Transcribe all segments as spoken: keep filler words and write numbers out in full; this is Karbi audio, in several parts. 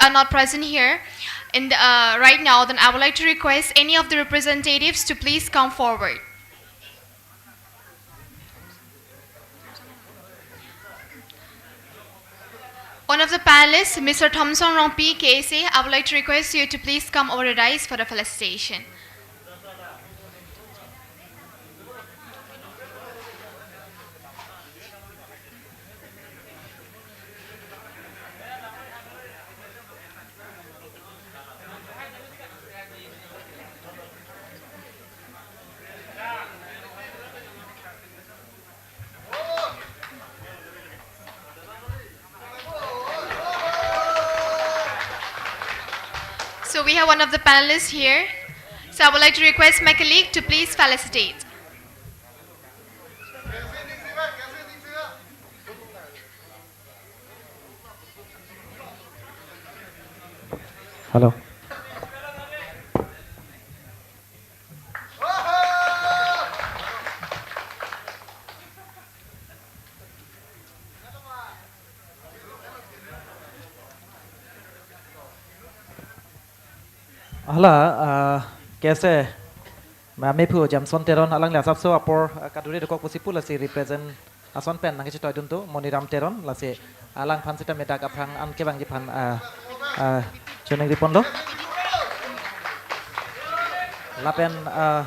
are not present here in the, uh, right now, then I would like to request any of the representatives to please come forward. One of the panelists, Mister Thomson Rongpi, K S A, I would like to request you to please come over the dais for the felicitation. So we have one of the panelists here. So I would like to request my colleague to please felicitate. Hello. Hala, ah, K S A ma mephu Jameson Teron alangli asapso apor, ah, kaduri dokok pusi pu lasi represent ason pen nangchetoi dun do Moniram Teron, lasi alangphan sitame dak aphrang an kevangji aphan, ah, ah, choningri ponlo. Lapen, ah,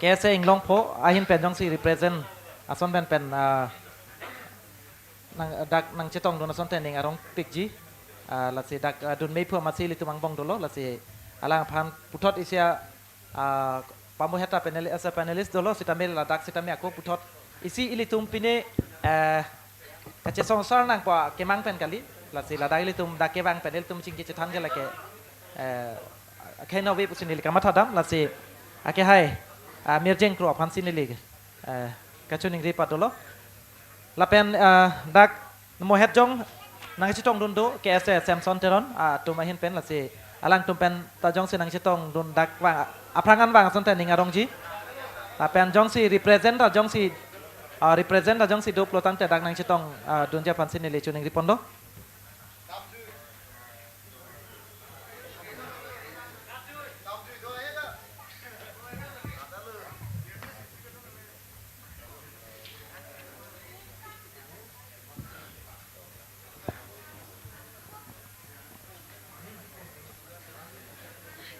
K S A Inglongpho ahin pen jongsi represent ason pen pen, ah, nang, dak nangchetong dun ason tening arong pikji. Ah, lasi dak, ah, dun mephu amatsi ilitum angbong dolo, lasi alangphan puthot isi a, ah, pamoheta panel, as a panelist dolo, sitame ladak sitame ako puthot isi ilitum pine, eh, kachesongsar nangpo kemang pen kali, lasi ladak ilitum dak kevang pen ilitum chingki chethan ke lake, eh, akhei nove pusi neli kamatha dam, lasi ake hai, ah, mirjeng kro aphansi neli, eh, kachoningri padolo. Lapen, ah, dak mohet jong nangchetong dun do K S A Samson Teron, ah, atum ahin pen, lasi alangtum pen ta jongsi nangchetong dun dak vang, aphrang an vang ason tening arongji. Lapen jongsi represent ta jongsi, ah, represent ta jongsi do pulo tangte dak nangchetong, ah, dunji aphansi neli choningri ponlo.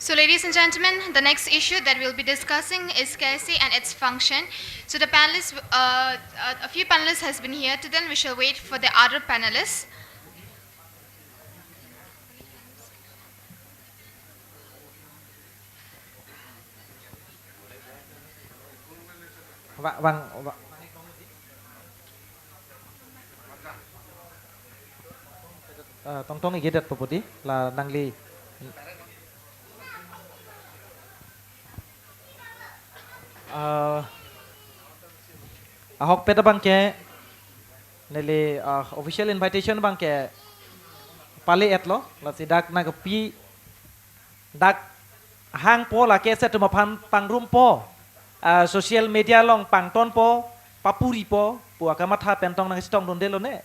So, ladies and gentlemen, the next issue that we'll be discussing is K S A and its function. So, the panelists, uh, uh, a few panelists has been here. To then, we shall wait for the other panelists. Wa-, wang, wa-, eh, tongtong igedet po budi, la nangli. Eh, ahokpet abangke, neli, eh, official invitation abangke pale-etlo, lasi dak nangkepi dak hangpo, la K S A atum aphan pangrumpo, ah, social media along pangtonpo, papuripo pu akamatha pen tong nangchetong dunde lone.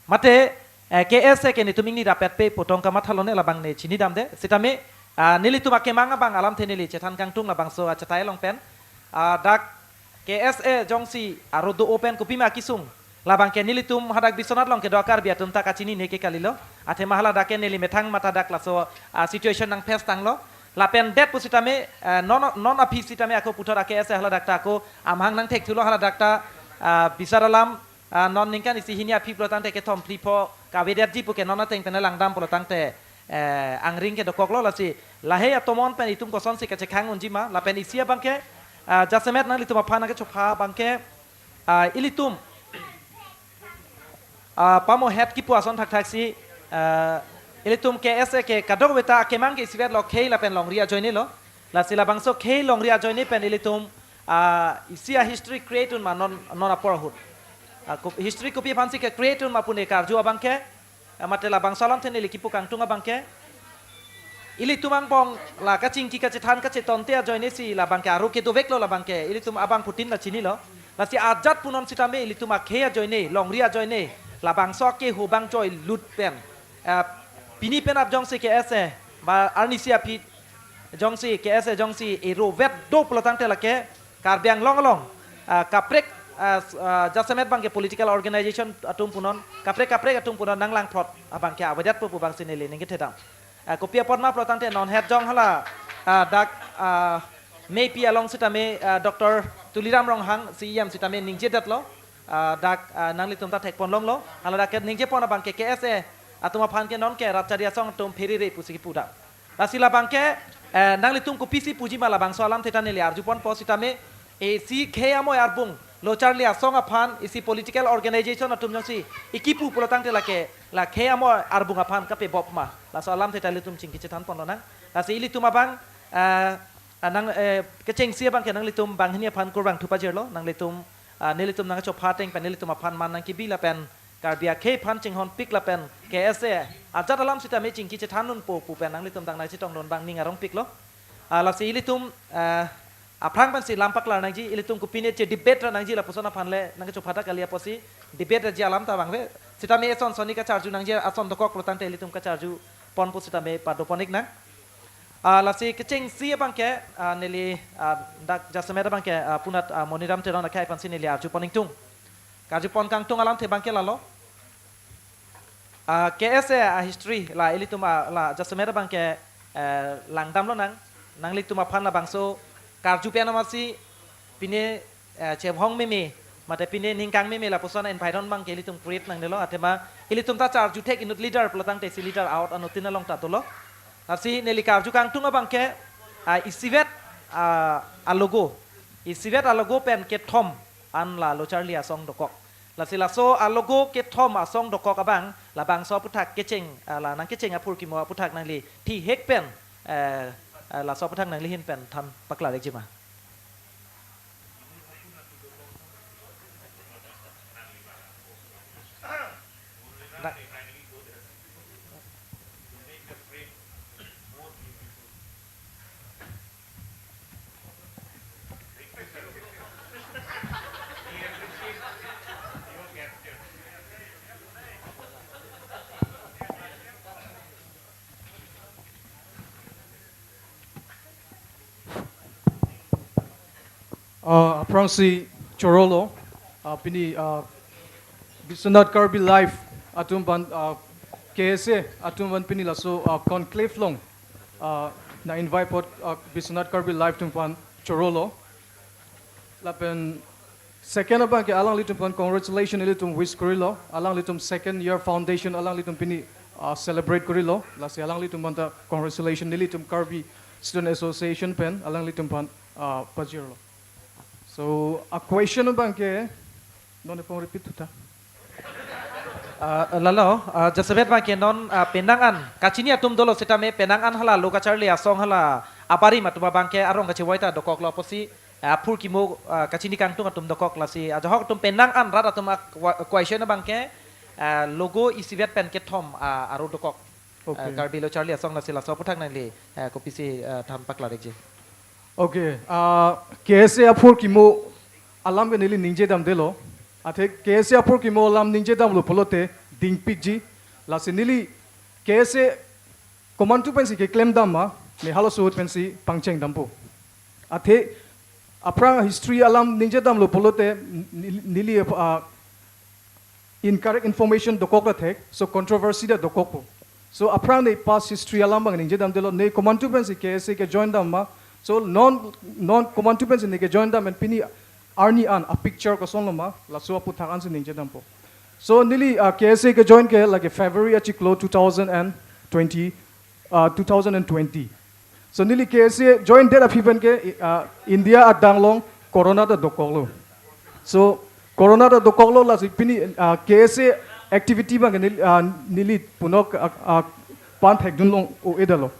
Mate, eh, K S A ke netum ingni rapetpe pu tong kamatha lone, labang ne chini damde. Sitame, ah, nelitum akemang abang alamthe neli chethan kangtung labangso achetai along pen. Ah, dak K S A jongsi aro do-o pen kopima kesung. Labangke nelitum hadak Biswanath along kedo Karbi atum ta kachinine ke kalilo. Athema haladak ke neli methang matha dak laso, ah, situation nang face tanglo. Lapen det pusitame, eh, non, non aphi sitame ako puthot a K S A haladak ta ako amahang nangthekthulo, haladak ta, ah, bisar alam, ah, non ningkan isi hini aphi pulo tangte kethom phli pho kavedetji pu ke non ateng pen langdam pulo tangte, eh, angring ke dokoklo, lasi lahei atomon pen itum kosonsi kachekhang unji ma, lapen isi abangke, ah, jasemet nanglitum aphan nangkechopha abangke, ah, ilitum, ah, pamohet kipu ason thakthaksi, ah, ilitum K S A ke kadokave ta akemang ke isivet lo khei lapen longri ajoinelo. Lasi labangso khei longri ajoine pen ilitum, ah, isi a history create un ma non, non apor ahut. Ah, ko-, history kopi aphansi ke create un ma pu ne karju abangke, ah, mate labangso alamthe neli kipu kangtung abangke. Ilitum angbong la kachingki kachethan kachetonte ajoinesi labangke aro kedoveklo labangke. Ilitum abangphutin la chinilo. Lasi ajat punon sitame ilitum akhei ajoine, longri ajoine, labangso akehobang joilut pen, eh, pini penap jongsi K S A, ba arnisi aphi jongsi K S A jongsi ero vet do pulotangte lake Karbi Anglong along, ah, kaprek, ah, s-, ah, jasemet abangke political organization atum punon, kaprek kaprek atum punon nanglangphrot abangke avedet pu pu abangsi neli ning kethedam. Ah, kopi apot ma pulotangte non het jong hala, ah, dak, ah, mepi along sitame, ah, Doctor Tuliram Ronghang C E M sitame ningjedetlo, ah, dak, ah, nanglitum ta thekpon longlo, hala dak ke ningjepon abangke K S A atum aphan ke non ke rat charli asong atum pherere pusi kipu da. Lasi labangke, eh, nanglitum kopisi puji ma labangso alamthe ta neli arjuponpo sitame, isi khei amoi arbung lo charli asong aphan isi political organization atum jongsi ikipu pulotangte lake la khei amoi arbung aphan kapebop ma, laso alamthe ta ilitum chingki chethanpon lonang. Lasi ilitum abang, eh, anang, eh, kechengsi abangke nanglitum banghini aphan kurvangthu pajirlo, nanglitum, ah, nelitum nangchopha ateng pen nelitum aphan man nangkibi lapen Karbi akhei aphan chinghonpik lapen K S A ajat alam sitame chingki chethan unpo pu pen nanglitum dang nangchetongdun abang ning arongpiklo. Ah, lasi ilitum, ah, aphrang pensi lam paklar nangji, ilitum kopine che debate ra nangji lapuson aphan le nangchopha ta kali apotsi debate ji alam ta abang ave. Sitame eson sonni kacharju nangji ason dokok pulotangte ilitum kacharjupon pu sitame padoponik nang. Ah, lasi kechengsi abangke, ah, neli, ah, dak jasemet abangke, ah, punat, ah, Moniram Teron akhai aphansi neli arjupon ingtung. Karjupon kangtung alamthe abangke lalo. Ah, K S A, ah, history la ilitum, ah, la jasemet abangke, eh, langdam lonang, nanglitum aphan labangso karju pen amatsi pine, eh, chevong meme, mate pine ningkang meme lapuson environment abangke ilitum create nangnelo, athema ilitum ta charju thek inut leader pulotangte isi leader out anuttin along ta dolo. Lasi neli karju kangtung abangke, ah, isivet, ah, alogo, isivet alogo pen kethom an la lo charli asong dokok. Lasi laso alogo kethom asong dokok abang, labangso aputhak kecheng, ah, la nangkecheng aphurkimo aputhak nangli thihek pen, eh, eh, laso aputhak nangli ahin pen than paklar-ikji ma. Ah, aphrangsi chorolo, ah, pini, ah, Biswanath Karbi Live atum aphan, ah, K S A atum aphan pini laso, ah, conclave along, ah, nang-invite apot, ah, Biswanath Karbi Live atum aphan chorolo. Lapen second abangke alanglitum aphan congratulation ilitum wish korilo. Alanglitum second year foundation alanglitum pini, ah, celebrate korilo. Lasi alanglitum aphan ta congratulation nelitum Karbi Student Association pen alanglitum aphan, ah, pajirlo. So, a question abangke, non epong repeat thuta. Ah, lalo, ah, jasemet abangke non, ah, penang an, kachini atum dolo sitame penang an hala lo kacharli asong hala abarim atum abangke arong kachevoi ta dokoklo apotsi, ah, aphurkimo, ah, kachini kangtung atum dokok lasi, ah, ajahok atum penang an rat atum a-, wa-, question abangke, ah, logo isivet pen kethom, ah, aro dokok. Okay. Ah, Karbi lo charli asong lasi laso aputhak nangli, ah, kopisi, ah, than paklar-ikji. Okay, ah, K S A aphurkimo alam ke neli ningje damdelo. Athe K S A aphurkimo alam ningje damlo pulote dingpikji. Lasi neli K S A komantu pensi keklem dam ma, ne halaso ahut pensi pangcheng dampo. Athe aphrang history alam ningje damlo pulote neli, neli, ah, incorrect information dokok ta thek, so controversy ta dokokpo. So aphrang ne past history alam abang ningje damdelo, ne komantu pensi K S A kejoin dam ma, so non, non komantu pensi ne kejoin dam pen pini arni an a picture kosonlo ma, laso aputhak ansi ningje dampo. So neli, ah, K S A kejoin ke lake February achiklo two thousand and twenty, ah, two thousand and twenty. So neli K S A join det aphi pen ke, ah, India adang along corona ta dokoklo. So corona ta dokoklo lasi pini, ah, K S A activity abang ke neli, ah, neli punok, ah, ah, pan thekdun long o edalo.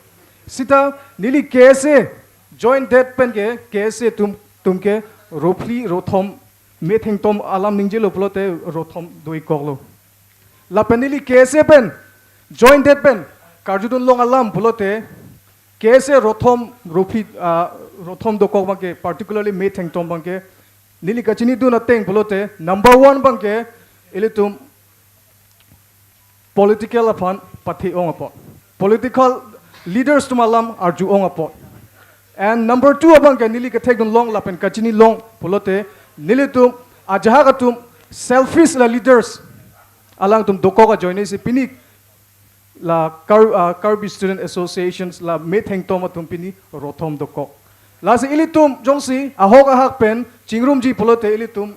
Sita neli K S A join det pen ke K S A atum, atum ke rophli rothom methengtom alam ningjelo pulote rothom do-ikkoklo. Lapen neli K S A pen join det pen karjudun long alam pulote K S A rothom rophli, ah, rothom dokok abangke, particularly methengtom abangke neli kachinidun ateng pulote number one abangke ilitum political aphan pathe-ong apot. political leaders atum alam arju-ong apot. And number two abang ke neli kethekdun long lapen kachini long pulote, nelitum ajahak atum selfish la leaders alangtum dokok ajoine si pini la Kar-, ah, Karbi Student Associations la methengtom atum pini rothom dokok. Lasi ilitum jongsi ahok ahak pen chingrumji pulote ilitum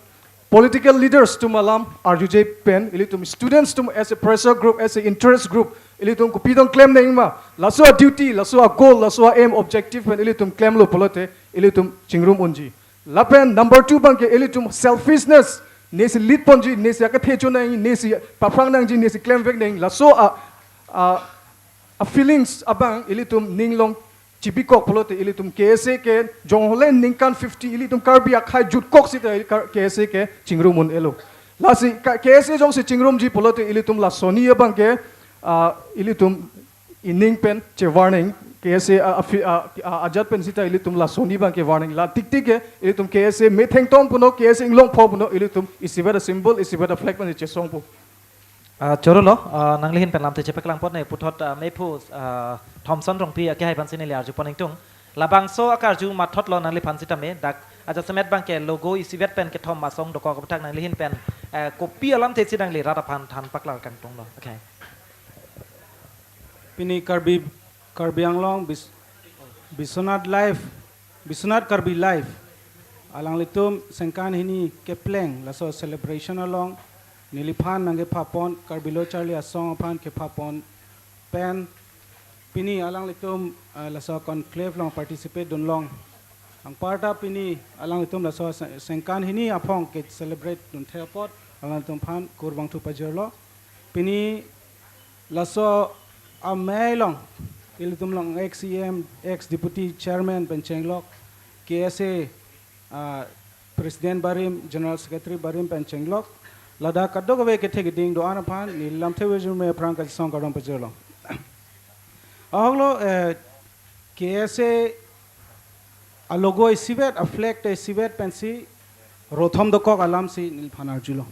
political leaders atum alam arjuje pen ilitum students atum as a pressure group, as a interest group, ilitum kopi tong klem nangma, laso a-duty, laso a-goal, laso a-aim, objective pen ilitum klemlo pulote ilitum chingrum unji. Lapen number two abang ke ilitum selfishness, nesi lead ponji, nesi akethe cho nangji, nesi paphrang nangji, nesi klemvek nangji, laso a, a, a-feelings abang ilitum ning along chibikok pulote ilitum K S A ke jonghole ningkan fifty ilitum Karbi akhei jutkok sita Kar-, K S A ke chingrum un-elo. Lasi ka-, K S A jongsi chingrumji pulote ilitum lasoni abang ke, ah, ilitum ining pen chevar nang, K S A a-, afi-, a-, a-, ajat pen sita ilitum lasoni abang kevar nang. La tiktik ke ilitum K S A methengtom punon, K S A inglongpo punon, ilitum isivet a-symbol, isivet a-flag pen chesongpo. Ah, chorolo, ah, nanglihin pen lamthe chepaklang apot ne puthot, ah, mephu, ah, Thomson Rongpi akehai aphansi neli arjupon ingtung. Labangso akarju mathotlo nangliphan sitame, dak ajasemet abang ke logo isivet pen kethom asong dokok aputhak nanglihin pen, eh, kopi alamthe si nangli rat aphan than paklar kangtonglo. Okay. Pini Karbi, Karbi Anglong Bis-, Biswanath Live, Biswanath Karbi Live alanglitum sengkan hini kepleng laso celebration along neliphan nangkephapon, Karbi Lo Charli Asong aphan kephapon pen pini alanglitum, eh, laso conclave along participate dunlong. Anparta pini alanglitum laso se-, sengkan hini aphong ke-celebrate dunthe apot alanglitum aphan kurvangthu pajirlo. Pini laso amei along, ilitum along ex E M, ex deputy chairman pen chenglok, K S A, ah, president barim, general secretary barim pen chenglok, ladak kadokave kethe keding do-an aphan neli lamthe virjin me aphrang kachesong kardom pajirlo. Ahoklo, eh, K S A a-logo isivet, a-flag ta isivet pensi rothom dokok alamsi neliphan arjulo.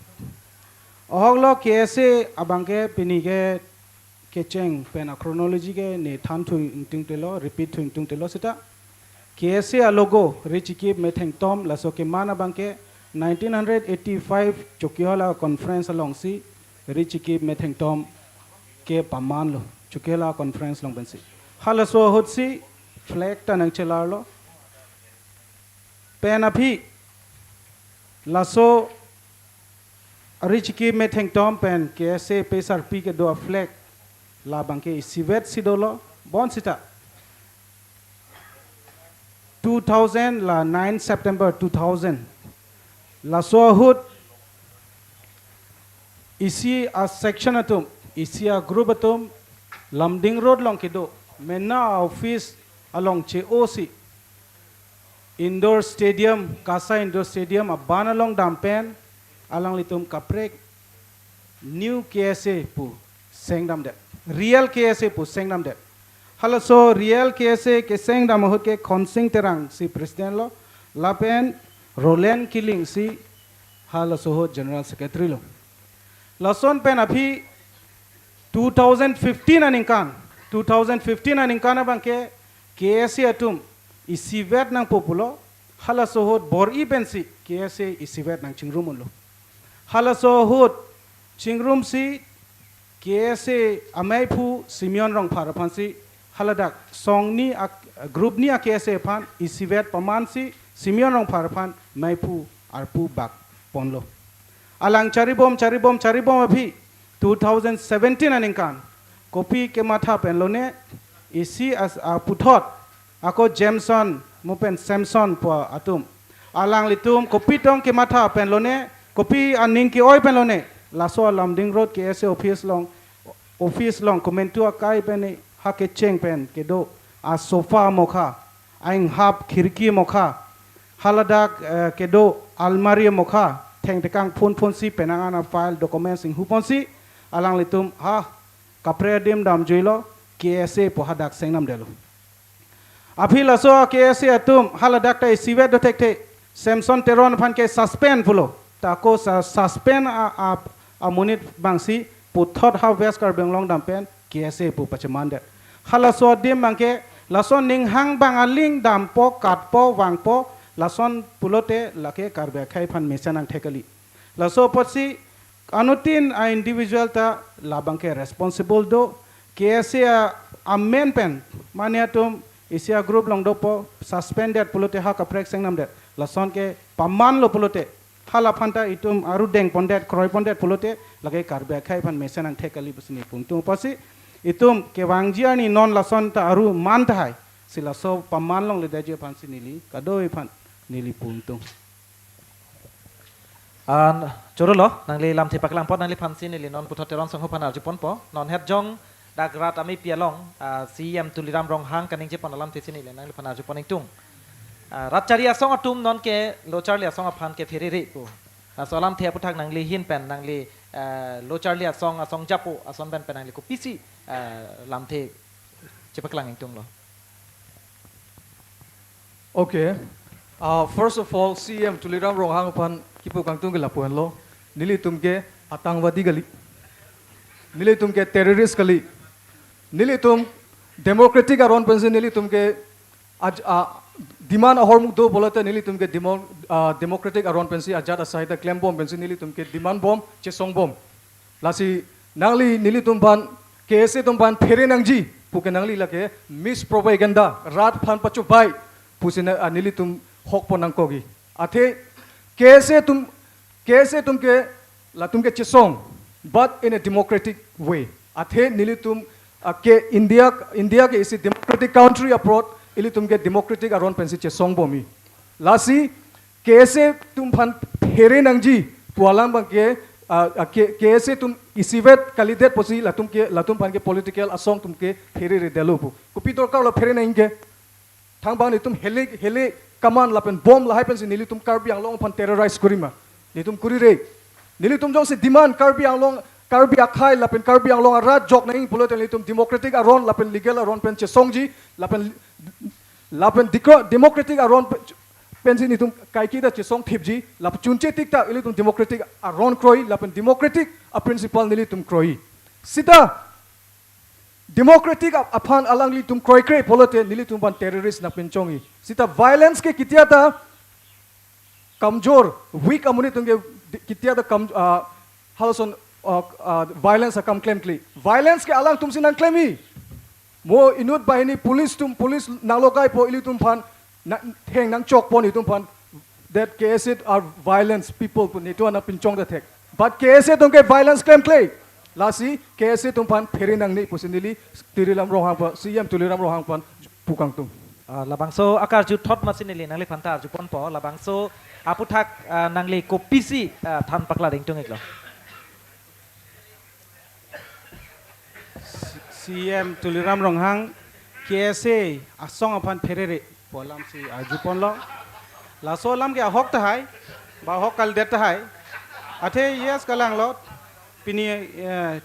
Ahoklo K S A abang ke pini ke kecheng pen a-chronology ke ne thanthu ingtungtelo, repeat thu ingtungtelo sita. K S A a-logo richikip methengtom laso keman abang ke nineteen eighty-five Chokihola conference alongsi richikip methengtom kepamanlo, Chokihola conference along pensi. Halaso ahutsi flag ta nangchelarlo. Pen aphi laso richikip methengtom pen K S A pesarpi kedo a-flag labang ke isivet si dolo, bonsita two thousand la nine September two thousand, laso ahut isi a-section atum, isi a-group atum Lumding Road along kedo mena office along che-osi indoor stadium, KASA indoor stadium aban along dampen alanglitum kaprek New K S A pu sengdamdet, Real K S A pu sengdamdet. Halaso Real K S A kesengdam ahut ke Khonsing Terang si president lo, lapen Roland Killing si halaso ahut general secretary lo. Lason pen aphi two thousand fifteen aningkan, two thousand fifteen aningkan abang ke K S A atum isivet nangpo pulo, halaso ahut bor-i pensi K S A isivet nangchingrum unlo. Halaso ahut chingrumsi K S A ameiphu Simeon Rongphar aphansi haladak song ni ak-, group ni a-K S A aphan isivet pamansi Simeon Rongphar aphan meiphu arpu bak ponlo. Alang charibom, charibom, charibom aphi two thousand seventeen aningkan kopi kematha penlone, isi as-, aputhot ako Jameson mo pen Samson pu atum, alanglitum kopi tong kematha penlone, kopi aning ke-oi penlone, laso Lumding Road K S A office along, office along komantu akai pen ha kecheng pen kedo a-sofa mokha, ainghap khirki mokha, haladak, eh, kedo almari mokha, thengtekang phun phunsi penang an a-file documents inghu ponsi alanglitum ha kaprek adim damjuilo, K S A pu hadak sengdamdetlo. Aphi laso K S A atum haladak ta isivet do thekthe, Samson Teron aphan ke suspend pulo. Ta ako sa-, suspend a, a, amonit abangsi puthot ha West Karbi Anglong dampen K S A pu pachemandet. Halaso adim abangke lason ninghang abang aling dampo, katpo, vangpo, lason pulote lake Karbi akhei aphan mesen angthek kali. Laso apotsi anuttin a-individual ta labangke responsible do, K S A a, amen pen, mane atum isi a-group along dopo, suspended pulote ha kaprek sengnamdet, lason ke pamanlo pulote, halaphanta itum aru dengpondet, kroipondet pulote, lake Karbi akhei aphan mesen angthek kali pusi neli pu ingtung. Apotsi itum kevangji arni non lason ta aru man tahai, si laso paman longledetji aphansi neli kadokave aphan neli pu ingtung. An, chorolo, nangli lamthe paklangpon nangliphansi neli non puthot Teron Sangho aphan arjuponpo. Non het jong dak rat amepi along, ah, C E M Tuliram Ronghang kaningjepon alamthesi neli nangliphan arjupon ingtung. Ah, rat charli asong atum nonke lo charli asong aphan kepherere pu. Laso alamthe aputhak nangli ahin pen nangli, eh, lo charli asong, asong japo ason pen pen nangli kopisi, eh, lamthe chepaklang ingtunglo. Okay. Uh, first of all, C E M Tuliram Ronghang aphan kipu kangtung ke lapu-anlo. Nelitum ke atangwadi kali. Nelitum ke terrorist kali. Nelitum democratic aron pensi nelitum ke aj-, uh, demand ahormu do pulote nelitum ke demo-, uh, democratic aron pensi ajat asai ta klembom pensi nelitum ke demand bom, chesongbom. Lasi nangli nelitum aphan, K S A atum aphan phere nangji puke nangli lake mispropaganda, rat aphan pachobai pusi na, ah, nelitum hokpon nangkokji. Athe K S A atum, K S A atum ke latum ke chesong, but in a democratic way. Athe nelitum, ah, ke India, India ke isi democratic country apot ilitum ke democratic aron pensi chesongbomji. Lasi K S A atum aphan phere nangji pu alam abangke, ah, ah, K-, K S A atum isivet kalidet pusi latum ke, latum aphan ke political asong atum ke phereredetlo pu. Kopi dorkarlo phere nangji ke? Thangbang nelitum hele, hele kaman lapen bomb lahai pensi nelitum Karbi Anglong aphan terrorize kurima? Nelitum kurire. Nelitum jongsi demand Karbi Anglong, Karbi akhei lapen Karbi Anglong arat jok nangji pulote nelitum democratic aron lapen legal aron pen chesongji, lapen, lapen dikro-, democratic aron pe-, pensi nelitum kaike ta chesongthipji, lapen chunche tik ta ilitum democratic aron kroi, lapen democratic a-principle nelitum kroi. Sita democratic ap-, aphan alanglitum kroikre pulote nelitum aphan terrorist nangpinchongji. Sita violence ke ketia ta kamjor, weak amonit atum ke di-, ketia ta kam, ah, halason, ah, ah, violence akam klemkle. Violence ke alangtumsi nangklemji. Mo inut banghini police atum, police nanglokaipo ilitum aphan, na, theng nangchokpon itum aphan, that K S A are violence people pu nelitum nangpinchong ta thek. But K S A atum ke violence klemkle. Lasi K S A atum aphan phere nangne pusi neli Tuliram Ronghang aphan, C E M Tuliram Ronghang aphan pu kangtung. Ah, labangso akarju thot masi neli nangliphan ta arjuponpo, labangso aputhak, ah, nangli kopisi, ah, than paklang ingtung iklo? C-, C E M Tuliram Ronghang K S A asong aphan pherere pu alamsi arjuponlo. Laso alam ke ahok tahai, ba ahok kalidet tahai. Athe yes kalanglo, pini, eh,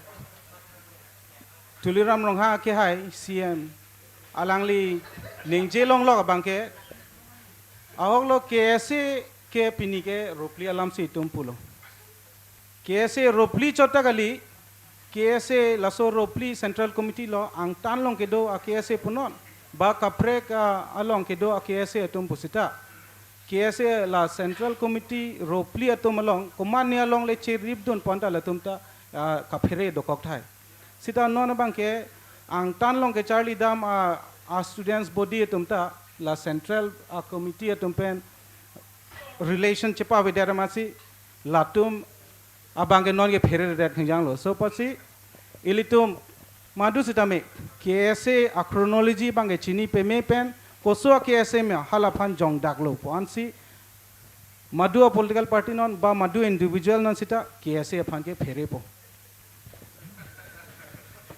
Tuliram Ronghang akehai C E M, alangli ningje longlok abangke, ahoklo K S A ke pini ke ropli alamsi itum pulo. K S A ropli chot ta kali, K S A laso ropli Central Committee lo angtan along kedo a-K S A punon, ba kaprek, ah, along kedo a-K S A atum pusita. K S A la Central Committee ropli atum along, komatne along le cheripdunpon ta latum ta, ah, kaphere dokok tahai. Sita non abangke angtan along kecharlidam a, a-students body atum ta, la Central a-committee atum pen relation chepavedet amatsi, latum abangke nonke phereredet khengjanglo. So apotsi ilitum madu sitame K S A a-chronology abangke chini peme pen, koso a-K S A me halaphan jongdaklo pu ansi, madu a-political party non ba madu individual non sita K S A aphan ke pherepo.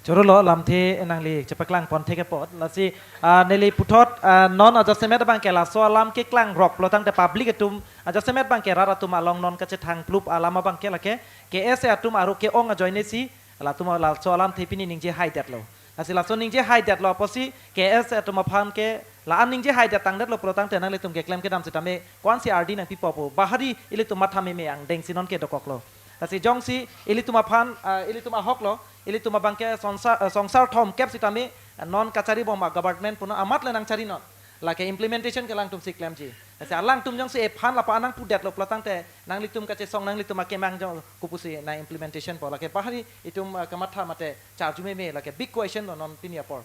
Chorolo, lamthe nangli chepaklangpon thek apot. Lasi, ah, neli puthot, ah, non ajasemet abangke laso alam keklangrok pulo tangte public atum, ajasemet abangke rat atum along non kachethang plup alam abangke lake K S A atum aru ke-ong ajoinesi, latum laso alamthe pini ningjehaidetlo. Lasi laso ningjehaidetlo apotsi K S A atum aphan ke la-an ningjehaidetangdetlo pulo tangte nanglitum keklem kedam sitame ko-ansi ardi nangpipo pu, bahari ilitum matha meme angdengsi nonke dokoklo. Lasi jongsi ilitum aphan, ah, ilitum ahoklo, ilitum abangke songsar, ah, songsar thomkep sitame non kachari bom a-government punon amat le nangchari non. Lake implementation ke alangtum si klemji. Lasi alangtum jongsi ephan lapu-an nangpudetlo pulotangte nanglitum kachesong nanglitum akemang jong kopusi nang implementation po. Lake bahari itum, eh, kamatha mate charju meme, lake big question lo non pini apor.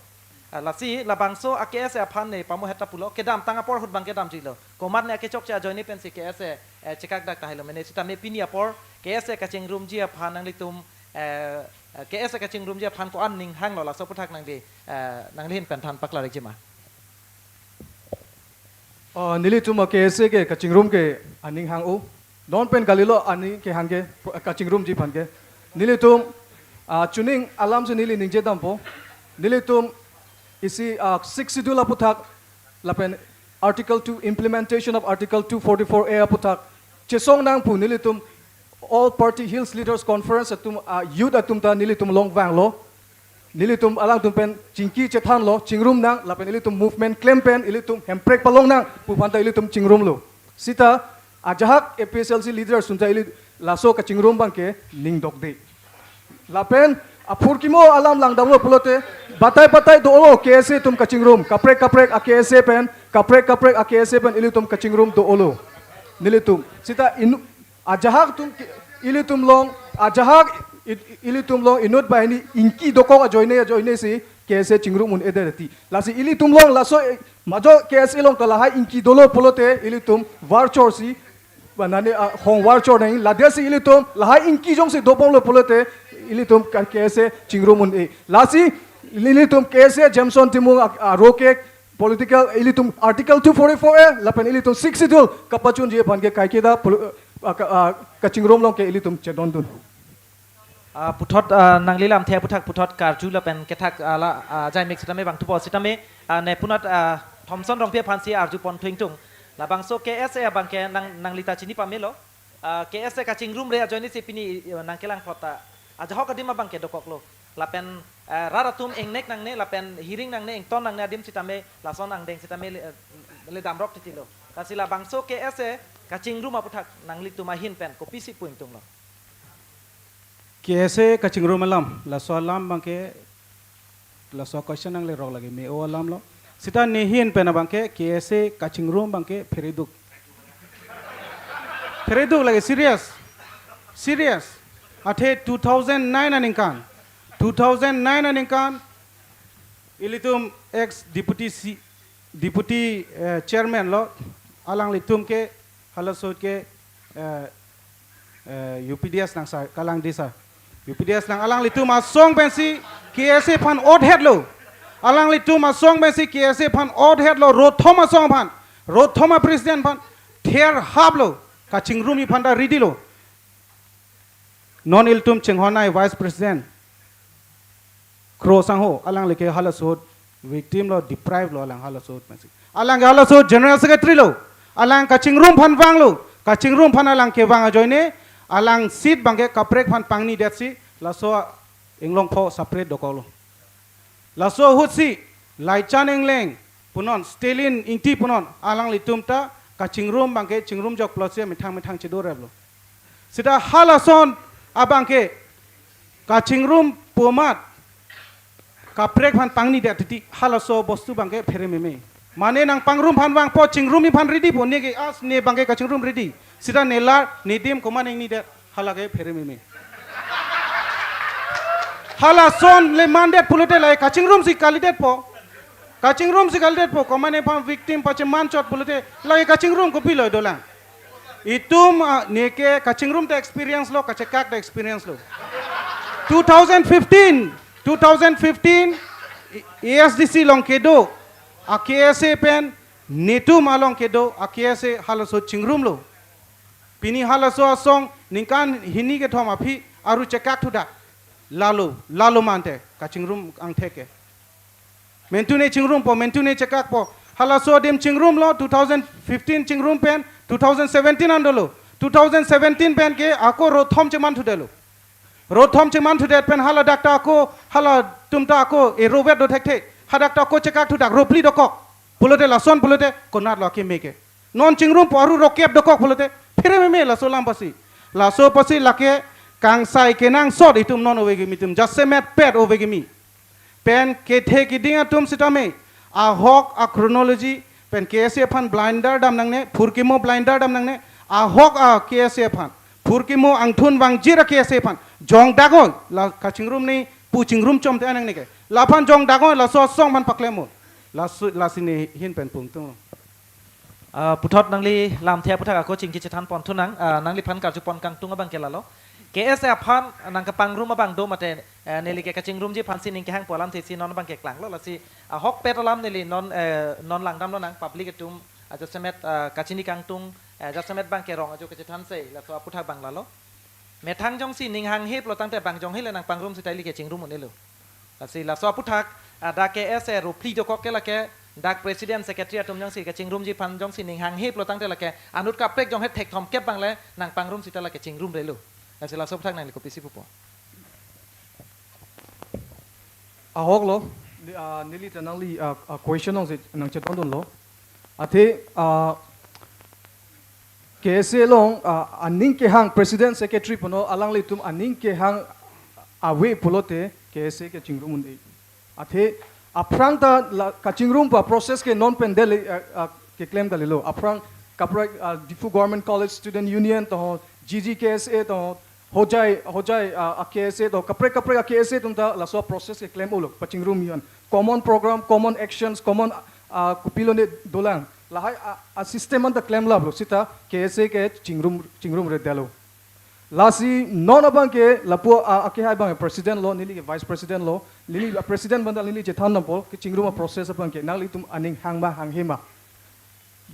Ah, lasi labangso a-K S A aphan ne pamu heta pulo kedamtang apor ahut abang kedamjilo. Komat ne akechokche ajoine pensi K S A, eh, chekakdak tahai lo mene sitame pini apor K S A kachingrumji aphan nanglitum, eh, eh, K S A kachingrumji aphan ko-an ning hanglo laso aputhak nangli, eh, nangli ahin pen than paklarikji ma? Oh, nelitum a-K S A ke kachingrum ke aning hang-o. Non pen kalilo aning kehang ke, kachingrumji aphan ke. Nelitum, ah, chuning alam si neli ningje dampo. Nelitum isi, ah, Sixth Schedule aputhak lapen Article two, implementation of Article two forty-four A aputhak chesong nang pu nelitum All Party Hills Leaders Conference atum, ah, youth atum ta nelitum along vanglo. Nelitum alangtum pen chingki chethanlo, chingrum nang, lapen ilitum movement klem pen ilitum hemprek palong nang pu aphanta ilitum chingrumlo. Sita ajahak A P H L C leaders atum ta ili laso kachingrum abang ke ning dokde. Lapen aphurkimo alam langdamlo pulote batai batai dolo K S A atum kachingrum, kaprek kaprek a-K S A pen, kaprek kaprek a-K S A pen ilitum kachingrum dolo. Nelitum sita in, ajahak atum ki-, ilitum along, ajahak i-, ilitum along inut banghini ingki dokok ajoine ajoine si K S A chingrum un-edet ti. Lasi ilitum along laso, eh, majo K S A along ta lahai ingki dolo pulote ilitum varchor si, ba nani, ah, hong varchor nang, ladak si ilitum lahai ingki jongsi dobomlo pulote ilitum kan K S A chingrum un-e. Lasi ilitum K S A Jameson Timung a, a, roke political ilitum Article two forty-four A lapen ilitum Sixth Schedule kapachunji aphan ke kaiketa pol-, ah, ka, ah, kachingrum along ke ilitum chedondun. Ah, puthot, ah, nangli lamthe aputhak puthot karju lapen kethak, ah, la, ah, jaimik sitame bang thupo sitame, ah, ne punat, ah, Thomson Rongpi aphansi arjupon thu ingtung. Labangso K S A abang ke nang, nangli ta chini pamelo. Ah, K S A kachingrumre ajoine si pini, eh, nangkelang apot ta ajahak adim abang ke dokoklo. Lapen, eh, rat atum engnek nangne, lapen hearing nangne, engton nangne adim sitame, lason angdeng sitame le, eh, le damrok titilo. Lasi labangso K S A kachingrum aputhak nanglitum ahin pen kopisi pu ingtunglo? K S A kachingrum alam, laso alam abang ke, laso question nanglerok lagi me-o alamlo. Sita ne ahin pen abang ke K S A kachingrum abang ke phereduk. Phereduk lagi serious. Serious. Athe two thousand nine aningkan. Two thousand nine aningkan ilitum ex deputy C, deputy, eh, chairman lo, alanglitum ke halaso ahut ke, eh, eh, U P D S nang sir, kalang di sir. U P D S nang alanglitum asong pensi K S A aphan othetlo. Alanglitum asong pensi K S A aphan othetlo, rothom asong aphan, rothom a-president aphan ther haplo, kachingrum aphanta ready lo. Non ilitum chinghonnei vice president Kro Sangho, alangli ke halaso ahut victim lo, deprive lo alang halaso ahut pensi. Alang ke halaso ahut general secretary lo. Alang kachingrum aphan vanglo. Kachingrum aphan alang kevang ajoine, alang seat abang ke kaprek aphan pangnidetsi, laso Inglongpho separate dokoklo. Laso ahutsi Laichan Engleng punon, Stalin Ingti punon, alanglitum ta kachingrum abang ke chingrumjok pulote methang methang chedoreplo. Sita halason abang ke kachingrum pu amat kaprek aphan pangnidet titi, halaso bostu abang ke pherememe. Mane nangpangrum aphan vangpo, chingrumji aphan ready po, ne ke as ne abang ke kachingrum ready. Sita ne la, ne adim komat nangnidet, hala ke pherememe. Halason le mandet pulote lahai kachingrumsi kalidetpo. Kachingrumsi kalidetpo, komat ne aphan victim pachemanchot pulote lahai kachingrum kopilo dolang. Itum, ah, ne ke kachingrum ta experience lo, kachekak ta experience lo. Two thousand fifteen, two thousand fifteen, A S D C along kedo a-K S A pen, netum along kedo a-K S A halaso chingrumlo. Pini halaso asong ningkan hini kethom aphi aru chekak thudak. Lalo, lalo mante, kachingrum angthek ke. Mentune chingrumpo, mentune chekakpo. Halaso adim chingrumlo, two thousand fifteen chingrum pen, two thousand seventeen an dolo. Two thousand seventeen pen ke ako rothom cheman thudetlo. Rothom cheman thudet pen haladak ta ako, halatum ta ako, e rovet do thekthe. Hadak ta ako chekak thudak, ropli dokok. Pulote lason pulote, konatlo akeme ke. Non chingrumpo aru rokep dokok pulote, pherememe laso alam apotsi. Laso apotsi lake kangsai kenangsot itum non ove kimi atum, jasemet pet ove kimi. pen kethe kiding atum sitame ahok a chronology pen K S A aphan blinder dam nangne, phurkimo blinder dam nangne, ahok a K S A aphan phurkimo angthun vangjir a K S A aphan jongdakoi, la kachingrum ni pu chingrum chom te anang neke. Laphan jongdakoi, laso asong aphan paklemo. Laso, lasi ne hin pen pungtung. Ah, puthot nangli lamthe aputhak ako chingki chethan pon thunang, ah, nangliphan karju pon kangtung abang ke lalo. K S A aphan nangkepangrum abang do mate, eh, neli ke kachingrumji aphan si ning kehang pu alamthe si non abang ke klanglo, lasi ahokpet alam neli non, eh, non langdamlonang public atum, ah, jasemet, ah, kachini kangtung, eh, jasemet abang ke rong ajo kachethan sei, laso aputhak abang lalo. Methang jongsi ning hanghe pulo tangte bang jonghe le nangpangrum sita ili ke chingrum un-elo. Lasi laso aputhak, ah, dak K S A ro phli dokok ke lake, dak president secretary atum jongsi kachingrumji aphan jongsi ning hanghe pulo tangte lake, anut kaprek jonghe thekthom kep abang le nangpangrum sita lake chingrumre-lo. Lasi laso aputhak nangli kopisi pupo. Ahoklo, ni-, ah, neli ta nangli, ah, ah, question nangsi nangchetondunlo. Athe, ah, K S A along, ah, aning kehang president secretary punon alanglitum aning kehang ave pulote K S A ke chingrum un-e. Athe aphrang ta la kachingrum pu process ke non pen dele, ah, ah, keklem kalilo. Aphrang kaprek, ah, Diphu Government College Student Union to, G G K S A to, Hojai, Hojai, ah, a K S A to, kaprek kaprek a K S A atum ta laso process keklem ulo, pachingrum yan. Common program, common actions, common, ah, kopilo ne dolang. Lahai a, a system anta klemlaplo, sita K S A ke chingrum, chingrumredetlo. Lasi non abang ke lapu a, akehai abang president lo, neli ke vice president lo, neli a president abang ta neli chethan nampo, kachingrum a process abang ke, nanglitum aning hang ma hanghe ma.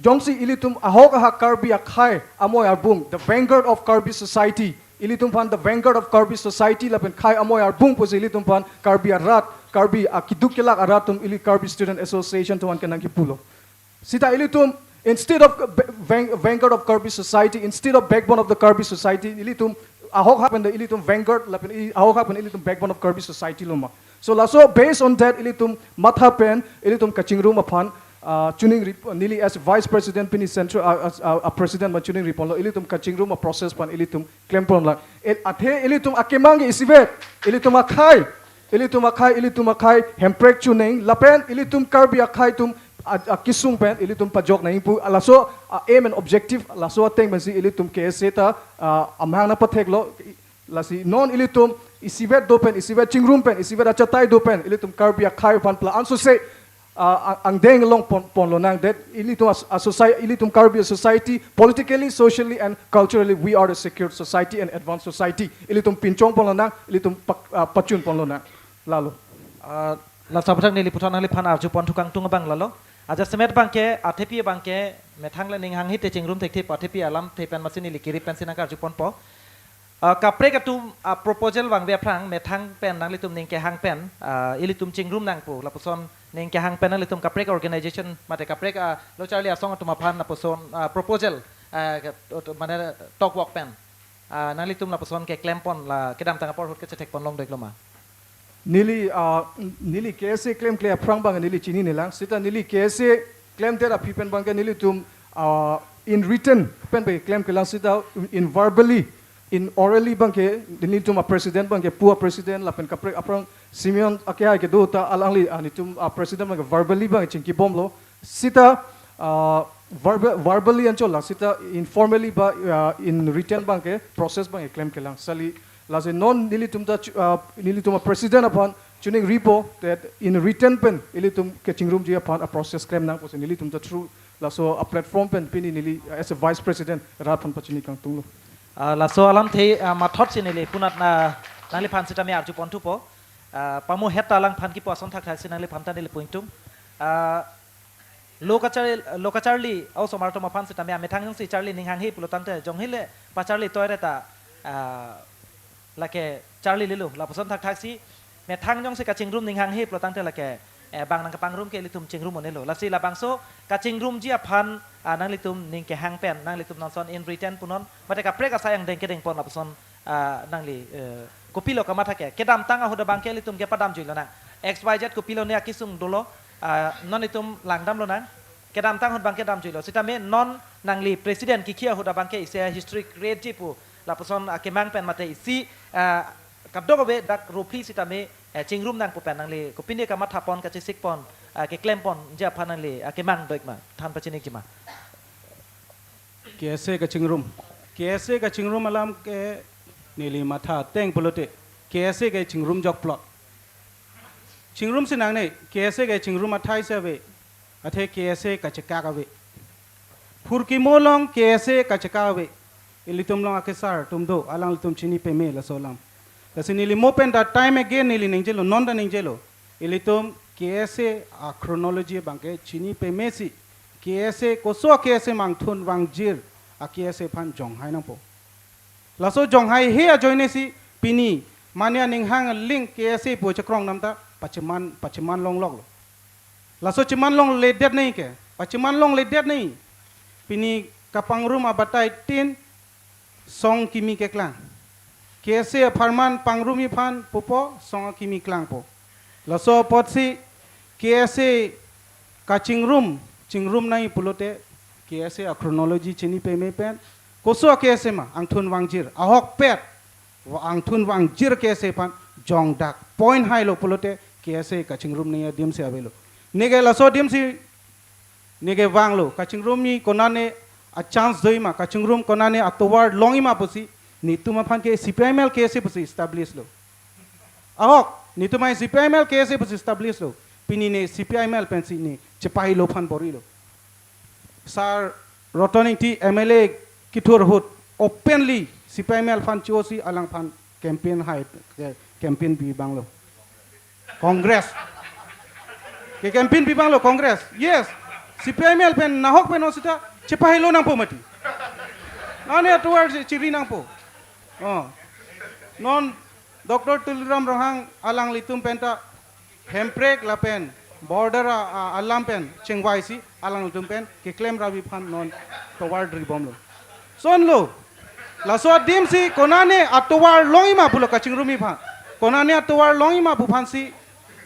Jongsi ilitum ahok ahak Karbi akhai amoi arbung, the vanguard of Karbi society. Ilitum aphan the vanguard of Karbi society lapen khei amoi arbung pusi ilitum aphan Karbi arat, Karbi akiduk kelak arat atum ili Karbi Student Association atum aphan kenangkipulo. Sita ilitum, instead of ba-, van-, vanguard of Karbi society, instead of backbone of the Karbi society, ilitum ahok ahak pen ilitum vanguard lapen i-, ahok ahak pen ilitum backbone of Karbi society lo ma. So laso based on that ilitum matha pen ilitum kachingrum aphan, ah, chiningri, neli as vice president pini central, ah, ah, ah, ah, president ma chiningri ponlo, ilitum kachingrum a process aphan ilitum klem ponlang. El, athe ilitum akemang isivet, ilitum akhai, ilitum akhai, ilitum akhai Hemprek chuneng lapen ilitum Karbi akhai atum a, akesung pen ilitum pajok nang pu, laso a aim and objective, laso ateng pensi ilitum K S A ta, ah, amahang nangpatheklo. Lasi non ilitum isivet do pen, isivet chingrum pen, isivet achatai do pen, ilitum Karbi akhai aphan pla ansose, ah, ang-, angdeng long pon, ponlonang, that ilitum as, a society, ilitum Karbi society, politically, socially and culturally, we are a secured society and advanced society. Ilitum pinchong ponlonang, ilitum pak-, ah, pachun ponlonang. Lalo. Ah, laso aputhak neli puthot nangliphan arju pon thu kangtung abang lalo. Ajasemet abang ke, athepi abang ke, methang le ning hanghe te chingrum thekthe pu athepi alamthe pen masi neli kiri pensi nangkarju ponpo. Ah, kaprek atum, ah, proposal vangve aphrang, methang pen nanglitum ning kehang pen, ah, ilitum chingrum nang pu, lapuson ning kehang pen nanglitum kaprek organization, mate kaprek, ah, lo charli asong atum aphan lapuson, ah, proposal, ah, ke-, ot-, mane talk walk pen, ah, nanglitum lapuson keklem pon la kedamtang apor ahut kechethek pon long dek lo ma? Neli, ah, neli K S A klemkle aphrang abang neli chininelang. Sita neli K S A klemdet aphi pen abang ke nelitum, ah, in written pen bai klemklelang, sita in verbally, in orally abang ke nelitum a president abang ke pu a president lapen kaprek aphrang Simeon akehai kedo ta alangli, ah, nelitum a president abang ke verbally abang chingkibomlo. Sita, ah, verba-, verbally anchot la, sita informally ba, ah, in written abang ke process abang ke klemklelang. Sali, lasi non nelitum ta chu-, ah, nelitum a president aphan chiningripo, that in written pen ilitum kachingrumji aphan a process klem nang pusi nelitum ta through laso a platform pen pini neli, ah, as a vice president rat aphan pachini kangtunglo. Ah, laso alamthe, ah, mathot si neli punat na nangliphan sitame arju pon thupo. Ah, pamu het ta alangphan kipu ason thakthak si nangliphan ta neli pu ingtung. Ah, lo kacharli, lo kacharli a-osomar atum aphan sitame amethang jongsi charli ning hanghe pulo tangte jonghe le pacharli toiret ta, ah, lake charlilelo, lapuson thakthak si methang jongsi kachingrum ning hanghe pulo tangte lake, eh, bang nangkepangrum ke ilitum chingrum un-elo. Lasi labangso kachingrumji aphan, ah, nanglitum ning kehang pen, nanglitum non ason in written punon, mate kaprek asai angdeng kedeng pon lapuson, ah, nangli, eh, kopilo kamatha ke. Kedamtang ahut abang ke ilitum kepadamjuilonang. X Y Z kopilo ne akesung dolo, ah, non itum langdamlonang. Kedamtang ahut abang kedamjuilo. Sitame non nangli president kikhi ahut abang ke isi history create ji pu. Lapuson, ah, kemang pen mate isi, ah, kadokave dak ro phli sitame eh, chingrum nangpo pen nangli kopine kamathapon, kachesikpon, ah, keklemponji aphan nangli, ah, kemang do-ik ma, than pachini-ikji ma? K S A kachingrum. K S A kachingrum alam ke neli matha ateng pulote K S A ke chingrum jokplot. Chingrumsi nangne, K S A ke chingrum athai si ave, athe K S A kachekak ave. Phurkimo along K S A kachekak ave. Ilitum along akesar atum do, alanglitum chini peme laso alam. Lasi neli mo pen ta time again neli ningjelo, non ta ningjelo. Ilitum K S A a chronology abangke chini pemesi, K S A koso K S A ma angthun vangjir a K S A aphan jonghai nangpo. Laso jonghaihe ajoinesi pini mane aning hang aling K S A pu chekrong nam ta pacheman, pacheman longloklo. Laso cheman longledet nangji ke, pacheman longledet nangji. Pini kapangrum abatai tin song kimi keklang. K S A apharman pangrumji aphan pupo song akimi klangpo. Laso apotsi K S A kachingrum, chingrum nangji pulote K S A a chronology chini peme pen, koso K S A ma angthun vangjir, ahokpet, va angthun vangjir K S A aphan jongdak point hailo pulote K S A kachingrum nangji adimsi avelo. Neke laso adimsi neke vanglo, kachingrumji konane a chance do-ik ma, kachingrum konane atovar long-ik ma pusi, netum aphan ke C P I M L K S A pusi establish lo. Ahok, netum ai C P I M L K S A pusi establish lo. Pini ne C P I M L pensi ne chepahelo aphan bor-ilo. Sir Roton Engti M L A kethur ahut openly C P I M L aphan chosi alangphan campaign hai, campaign pi abanglo. Congress. Ke campaign pi abanglo Congress. Yes. C P I M L pen nahok pen non sita chepahelo nangpo mati. Nane atovar chiri nangpo. Oh. Non Doctor Tuliram Ronghang alanglitum penta hemprek lapen border a, a, alam pen chingvaisi alanglitum pen keklem ravi aphan non tovar dribomlo. Sonlo. Laso adimsi konane atovar long-ik ma pulo kachingrumji aphan. Konane atovar long-ik ma pu aphansi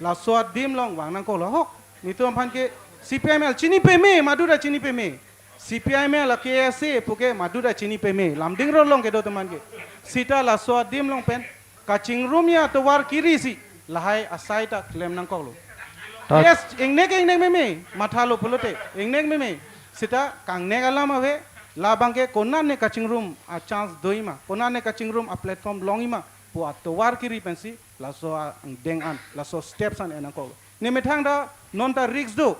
laso adim along vang nangkoklo ahok. Netum aphan ke C P I M L chini peme, madu ta chini peme. C P I M L a K S A puke madu ta chini peme. Lamding Road along kedo teman ke. Sita laso adim along pen kachingrumji atovar kirisi lahai asai ta klem nangkoklo. Yes, ingnek ingnek meme, mathalo pulote, ingnek meme. Sita kangnek alam ave, labangke konane kachingrum a chance do-ik ma, konane kachingrum a platform long-ik ma pu atovar kiri pensi laso angdeng an, laso steps an en nangkoklo. Ne methang ta non ta risk do.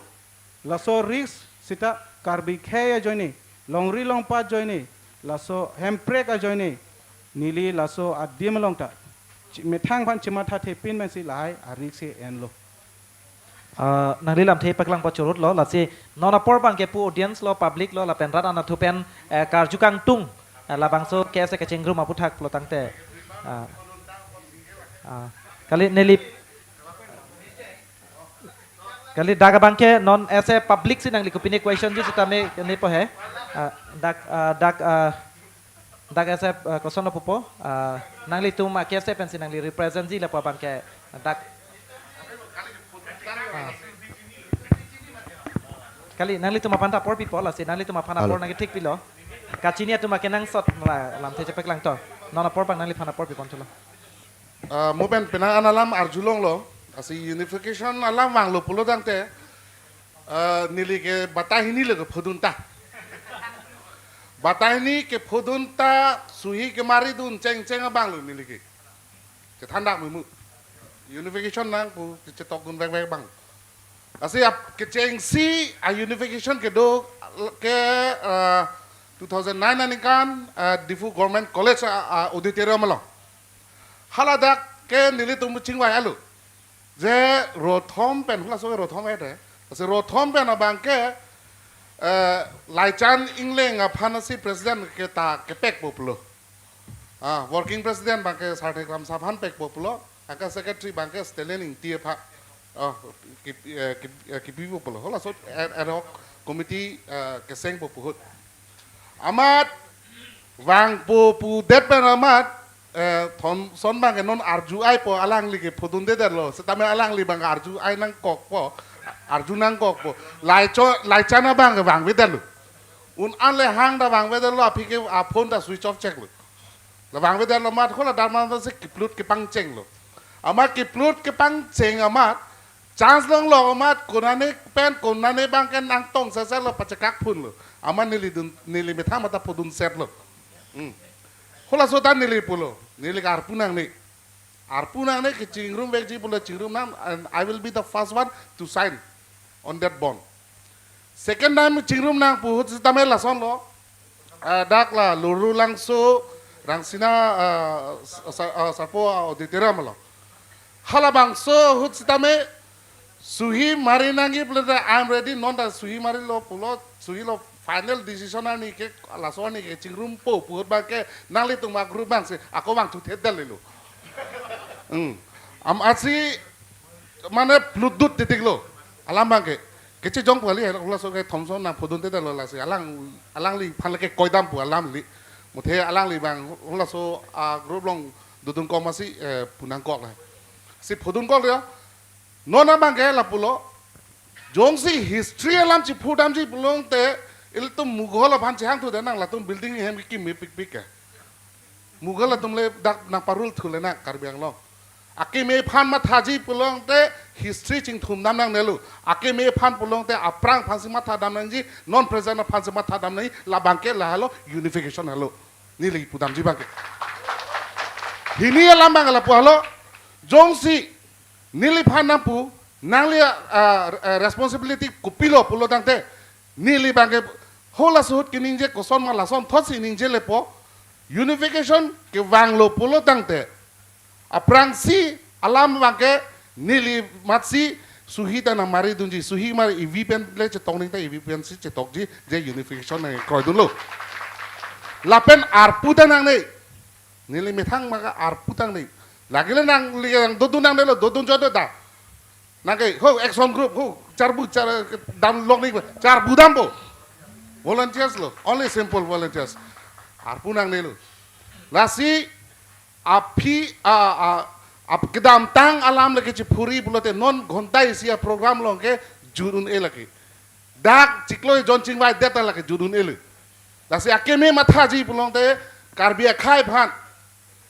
Laso risk sita Karbi akhei ajoine, longri longpat ajoine, laso hemprek ajoine, neli laso adim along ta chi-, methang aphan chematha thepin pensi lahai a risk si enlo. Ah, nangli lamthe paklangpo churutlo, lasi non apor abangke pu audience lo, public lo, lapen rat anatthu pen, eh, karju kangtung, eh, labangso K S A kachingrum aputhak pulo tangte. Ah, ah, kali neli Kali dak abangke non as a public si nangli kopine question ji sitame nepo he. Ah, dak, ah, dak, ah, dak as a, ah, kosonlo pupo. Ah, nanglitum a K S A pensi nangli represent ji lapu abangke dak. Ah. Kali nanglitum aphan ta apor pipo lasi nanglitum aphan apor nangkethik pilo. Kachini atum akenangsot la lamthe chepaklangto. Non apor abang nangliphan apor pipon thulo. Ah, mo pen penang an alam arjulonglo, lasi unification alam vanglo pulo tangte, ah, neli ke batai hini le kephodun ta. Batai hini kephodun ta suhi kemari dun chengcheng abanglo neli ke. Chethan dak memu. Unification nang pu chetok dun vek vek abang. Lasi ap kechengsi a unification kedo ke, ah, two thousand nine aningkan, ah, Diphu Government College, ah, ah, auditorium along. Haladak ke nelitum chingvai alo. Je rothom pen, hula so rothom ete. Lasi rothom pen abangke, eh, Laichan Engleng aphan si president ke ta kepekpo pulo. Ah, working president abangke Sarthe Kramsa aphan pekpo pulo. Anke secretary abangke Stalin Ingti aphan. Oh, kip-, eh, kip-, eh, kipipo pulo. Hula so ad, ad hoc committee, eh, kesengpo pu ahut. Amat vangpo pudet pen amat, eh, Thomson abangke non arju-aipo alangli kephodundedetlo. Sitame alangli abang arju-ai nangkokpo, arju nangkokpo. Laicho-, Laichan abangke vangvedetlo. Un an le hang ta vangvedetlo, aphi ke a phone ta switch off cheklo. La vangvedetlo amat hula darman ta si kiplut kepangchenglo. Amat keplut kepangcheng amat, chance longlok amat, konane pen konane abangke nangtong sasar lo, pachekak phun lo. Amat neli dun, neli methang mata pudun set lo. Hmm. Halaso ta neli pulo, neli ke arpu nangne. Arpu nangne, kechingrum vekji pulo chingrum nang, and I will be the first one to sign on that bond. Second time chingrum nang pu ahut sitame lason lo. Ah, dak la Lurulangso Rangsina, ah, sa, sa, ah, Sapo auditorium lo. Halabangso ahut sitame suhi mari nangji pulote, "I am ready," non ta suhi mari lo pulo, suhi lo final decision arni ke, laso arni ke chingrumpo pu ahut abangke nanglitum a-group abangsi ako vangthu thedet lelo. Hmm. Amatsi mane plutdut titik lo. Alam abangke. Kechejong pu kali, halaso ke Thomson nang pudun thedet lo lasi. Alang, alangliphan lake koidam pu alam li. Muthe alangli abang halaso a-group along dodun kok masi, eh, pu nangkok la. Si pudun kok lo. Non abangke lapulo. Jongsi history alam chipudamji pulote, ilitum Mughal aphan chehangthudet nang, latum building hem keme pikpik ke. Mughal atum le dak nangparul thule nang Karbi Anglong. Akeme aphan mathaji pulote history chingthumdam nangnelo. Akeme aphan pulote aphrang aphansi mathadam nangji, non present aphansi mathadam nangji, labangke lahelo unification helo. Neli pudamji abangke. Hini alam abang lapu helo. Jongsi neliphan nangpu, nangli, ah, ah, responsibility kopilo pulo tangte, neli abangke halaso ahut keningje koson ma lasonthotsi ningje lepo, unification kevanglo pulo tangte, aphrangsi alam abangke neli amatsi suhi ta nangmari dunji, suhi mari ivi pen le chetong ning ta ivi pensi chetokji, je unification nangkroidunlo. Lapen arpu ta nangne, neli methang maka arpu ta nangne. Lake le nangli nang dodun nangnelo, dodun jodota. Nangke, ho, action group, ho, charbu, char, dam lok ni, charbu dampo. Volunteers lo, only simple volunteers. Arpu nangnelo. Lasi, aphi, a, a, ap kedamtang alam lake chiphuri pulote non ghonta isi a-program along ke jut un-e lake. Dak chiklo jon chingvaidet ta lake jut un-e le. Lasi akeme mathaji pulote Karbi akhei aphan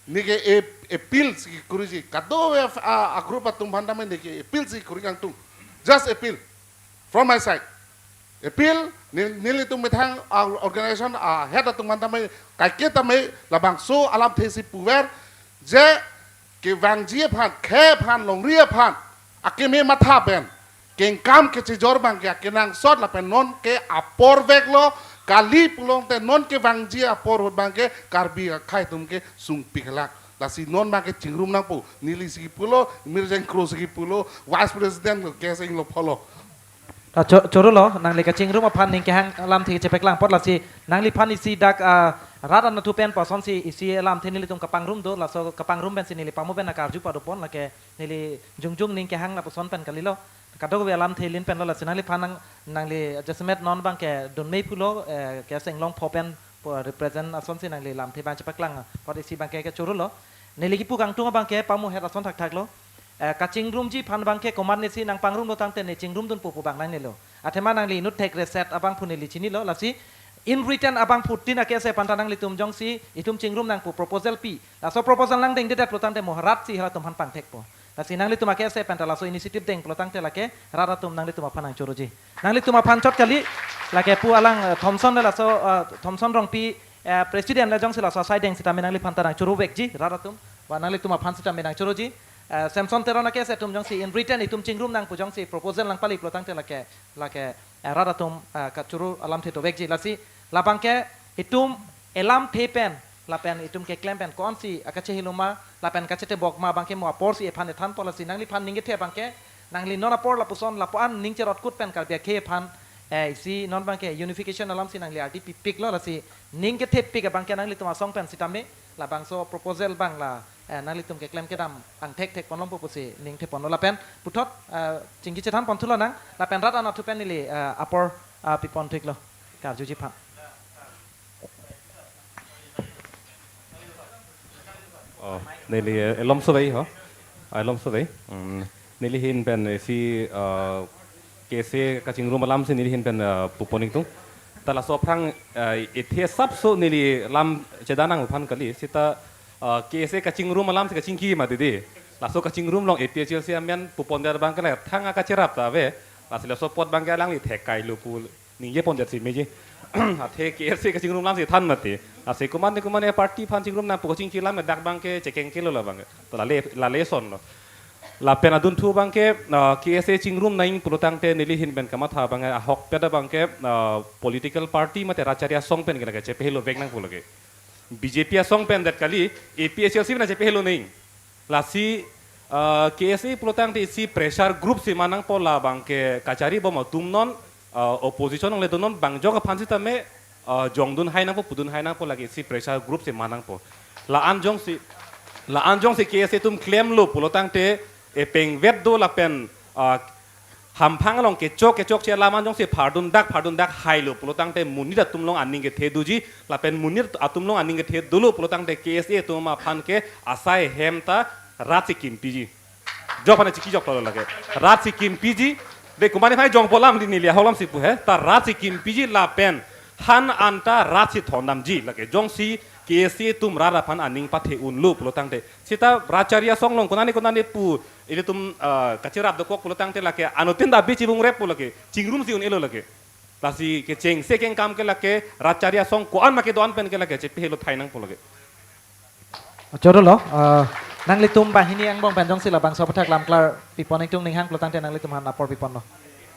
neke e, appeal si kuriji. Kadokave a, a-group atum aphan tame neke appeal si kuri kangtung. Just appeal from my side. Appeal, ne, nelitum methang a-organization a-head atum aphan tame, kaike tame labangso alamthe si puver, je kevangji aphan, khei aphan, longri aphan, akeme matha pen kengkam kechejor abangke akenangsot lapen non ke apor veklo, kali pulote non kevangji apor ahut abangke Karbi akhei atum ke sungpik halak. Lasi non abangke chingrum nangpo, neli si pulo, Mirjeng Kro si pulo, Vice President lo, K S Engleng pulo. Ta cho-, choro lo, nangli kachingrum aphan ning kehang alamthe chepaklang apot lasi, nangliphan isi dak, ah, rat anatthu pen pasonsi isi alamthe nelitum kapangrum do, laso kapangrum pensi neli pamu pen akarju padopon, lake neli jongjong ning kehang lapuson pen kalilo. Kadokave alamthe lin pen lo lasi nangliphan nang, nangli jasemet non abangke dunmei pulo, eh, K S Engleng pho pen po represent asonsi nangli lamthe abang chepaklang apot isi abangke kechoro lo. Neli kipu kangtung abangke pamu het ason thakthak lo. Eh, kachingrumji aphan abangke komatnesi nangpangrumlo tangte ne chingrumdunpo pu abang nangnelo. Athema nangli inut thek reset abang pu neli chinilo lasi in written abang phutin ake ase aphan ta nanglitum jongsi itum chingrum nang pu proposal pi. Laso proposal nangdengdedet pulo tangte mo rat si halatum aphan pangthekpo. Lasi nanglitum ake ase aphan ta laso initiative deng pulo tangte lake rat atum nanglitum aphan nangchoroji. Nanglitum aphan chot kali, lake pu alang, eh, Thomson le laso, eh, Thomson Rongpi, eh, president le jongsi laso asai deng sitame nangliphan ta nangchoro vekji, rat atum, ba nanglitum aphan sitame nangchoroji. Eh, Samson Teron ake ase atum jongsi in written itum chingrum nang pu jongsi proposal nangpali pulo tangte lake, lake, eh, rat atum, eh, kachoro alamthe dovekji. Lasi labangke itum elamthe pen, lapen itum keklem pen ko-ansi akachehiloma, lapen kachetebok ma abangke mo aporsi ephan ethanpo lasi nangliphan ning kethe abangke, nangli non apor lapuson lapu-an ning cherotkut pen Karbi akhei aphan, eh, isi non abangke unification alamsi nangli ardi pipiklo lasi ning kethepik abangke nanglitum asong pen sitame, labangso proposal abang la, eh, nanglitum keklem kedam angthek thek ponlongpo pusi ning theponlo lapen puthot, eh, chingki chethan ponthulo nang, lapen rat anatthu pen neli, eh, apor, eh, pipon thiklo. Karjuji aphan. Oh, neli, eh, elom sovai ho. Ah, elom sovai. Hmm, neli ahin pen, eh, si, eh, K S A kachingrum alamsi neli ahin pen, eh, pupon ingtung. Ta laso aphrang, eh, ethe sapso neli lam chedanang aphan kali. Sita, eh, K S A kachingrum alamsi kachingki mati di. Laso kachingrum along A P H L C amen pupon der abangke la thang akacherap ta ave. Lasi laso apot abangke alangli thekkailo pu ningje pondet si meji. Athe K S A kachingrum alam si than mati. Lasi komatne komatne party aphan chingrum nangpo kachingki alam dak abangke chekengkelo la abangke. To lale, lale ason lo. Lapen adunthu abangke, ah, K S A chingrum nangji pulotangte neli ahin pen kamatha abangke ahokpet abangke, ah, political party mate rachari asong pen ke lake chepehelo vek nangpo lake. B J P asong pen det kali, A P H L C pen chepehelo nangji. Lasi, ah, K S A pulotangte isi pressure group si man nangpo la abangke kachari bom atum non, ah, opposition along le do non bang jok aphan sitame, ah, jongdun hai nangpo, pudun hai nangpo lake isi pressure group si man nangpo. La-an jongsi, la-an jongsi K S A atum klemlo pulotangte epeng vet do lapen, ah, hamphang along kechok kechokche alam an jongsi phardun dak phardun dak hailo pulotangte monit atum along aning kethe doji lapen monit atum along aning kethe dolo pulotangte K S A atum aphan ke asai hem ta rat si kimpiji. Jok aphan chiki jok tolo lake. Rat si kimpiji. De komatne phai jongpo alam di neli ahok alam si pu he. Ta rat si kimpiji lapen han anta rat si thondamji lake. Jongsi K S A atum rat aphan aning pathe unlo pulotangte. Sita rachari asong along konane konane pu ilitum, ah, kacherap dokok pulotangte lake anuttin ta abi chibung rep pu lake. Chingrum si un-elo lake. Lasi kechengsi kengkam ke lake rachari asong ko-an ma kedo-an pen ke lake chepehelo thai nangpo lake. Choro lo, ah, nanglitum banghini angbong pen jongsi labangso aputhak lam klar pipon ingtung ninghang pulotangte nanglitum aphan apor piponlo.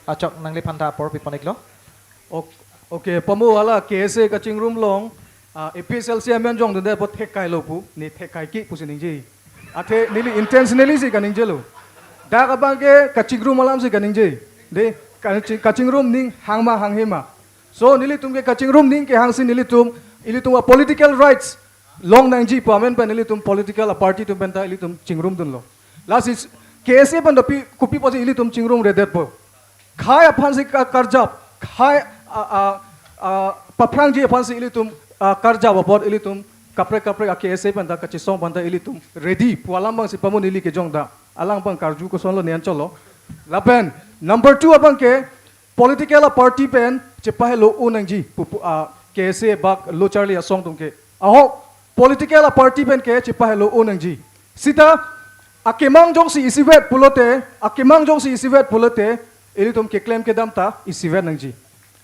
Achok nangliphan ta apor pipon iklo. Ok, okay, pamo hala K S A kachingrum along, ah, A P H L C amen jongdunde apot thekkailo pu, ne thekkaike pusi ningje. Athe neli intentionally si kaningjelo. Dak abangke kachingrum alam si kaningje. De, kachi-, kachingrum ning hangma hanghema. So nelitum ke kachingrum ning kehang si nelitum, ilitum a political rights long nangji pu amen pen ilitum political a party atum penta ilitum chingrumdunlo. Lasi K S A penta pi, kopi pusi ilitum chingrumredetpo. Khei aphan si ka-, karjap, khei, a, a, a, paphrangji aphan si ilitum, a, karjap apot ilitum kaprek kaprek a K S A penta kachesong penta ilitum ready pu alam abang si pamo neli kejong da. Alang abang karju kosonlo nian cholo. Lapen number two abangke political a party pen chepahelo un nangji pu, pu, a, K S A bak lo charli asong atum ke. Ahok political a party pen ke chepahelo un nangji. Sita akemang jongsi isivet pulote, akemang jongsi isivet pulote, ilitum keklem kedam ta isivet nangji.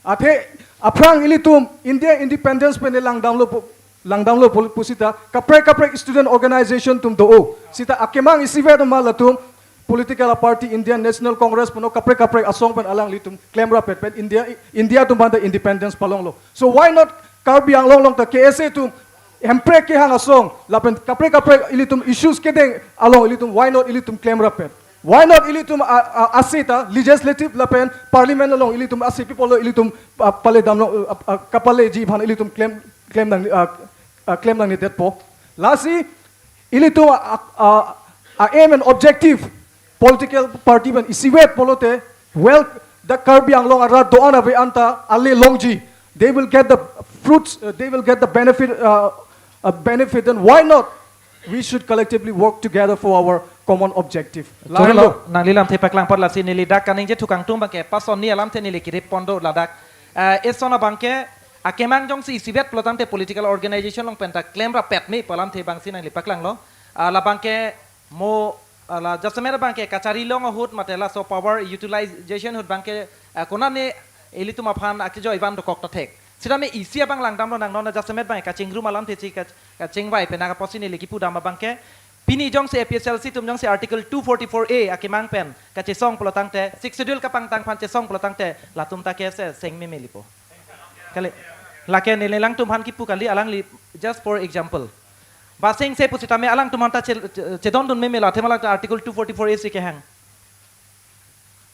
Athe aphrang ilitum India independence pen langdamlo pu, langdamlo pu, pusita kaprek kaprek student organization atum do-o. Sita akemang isivet ma latum political a party Indian National Congress puno kaprek kaprek asong pen alanglitum klemrapet pen India, India atum aphan ta independence palonglo. So why not Karbi Anglong along ta K S A atum hemprek kehang asong lapen kaprek kaprek ilitum issues kedeng along ilitum why not ilitum klemrapet? Why not ilitum a, a, ase ta legislative lapen parliament along ilitum ase people lo ilitum, a, pale damlo, a, a, kapaleji aphan ilitum klem, klem nang, a, a, klem nangnedetpo. Lasi ilitum a, a, a, a aim and objective political party pen isivet pulote, well, the Karbi Anglong arat do-an ave anta ale longji. They will get the fruits, uh, they will get the benefit, uh, uh, benefit. Then why not? We should collectively work together for our common objective. Choro lo, nangli lamthe paklang apot lasi neli dak kaningje thukangtung abangke pasonni alamthe neli kirip pon do ladak. Eh, eson abangke akemang jongsi isivet pulotangte political organization along penta klemrapet me pu alamthe abang si nangli paklanglo. Ah, labangke mo, ah, la jasemet abangke kachari along ahut mate laso power utilization ahut abangke, ah, konane ilitum aphan akejoi van dokok ta thek. Sitame isi abang langdamlo nang non jasemet abang kachingrum alamthe si ka, kachingvai pen nang apotsi neli kipudam abangke. Pini jongsi A P H L C atum jongsi Article two forty-four A akemang pen kachesong pulotangte, Sixth Schedule kapangtang aphan chesong pulotangte, latum ta ke se seng meme lipo. Kali, lake neli alangtum aphan kipu kali, alangli, just for example. Ba seng se pusitame alangtum aphan ta che, che, chedondun meme lo, athema alangtum Article two forty-four A si kehang.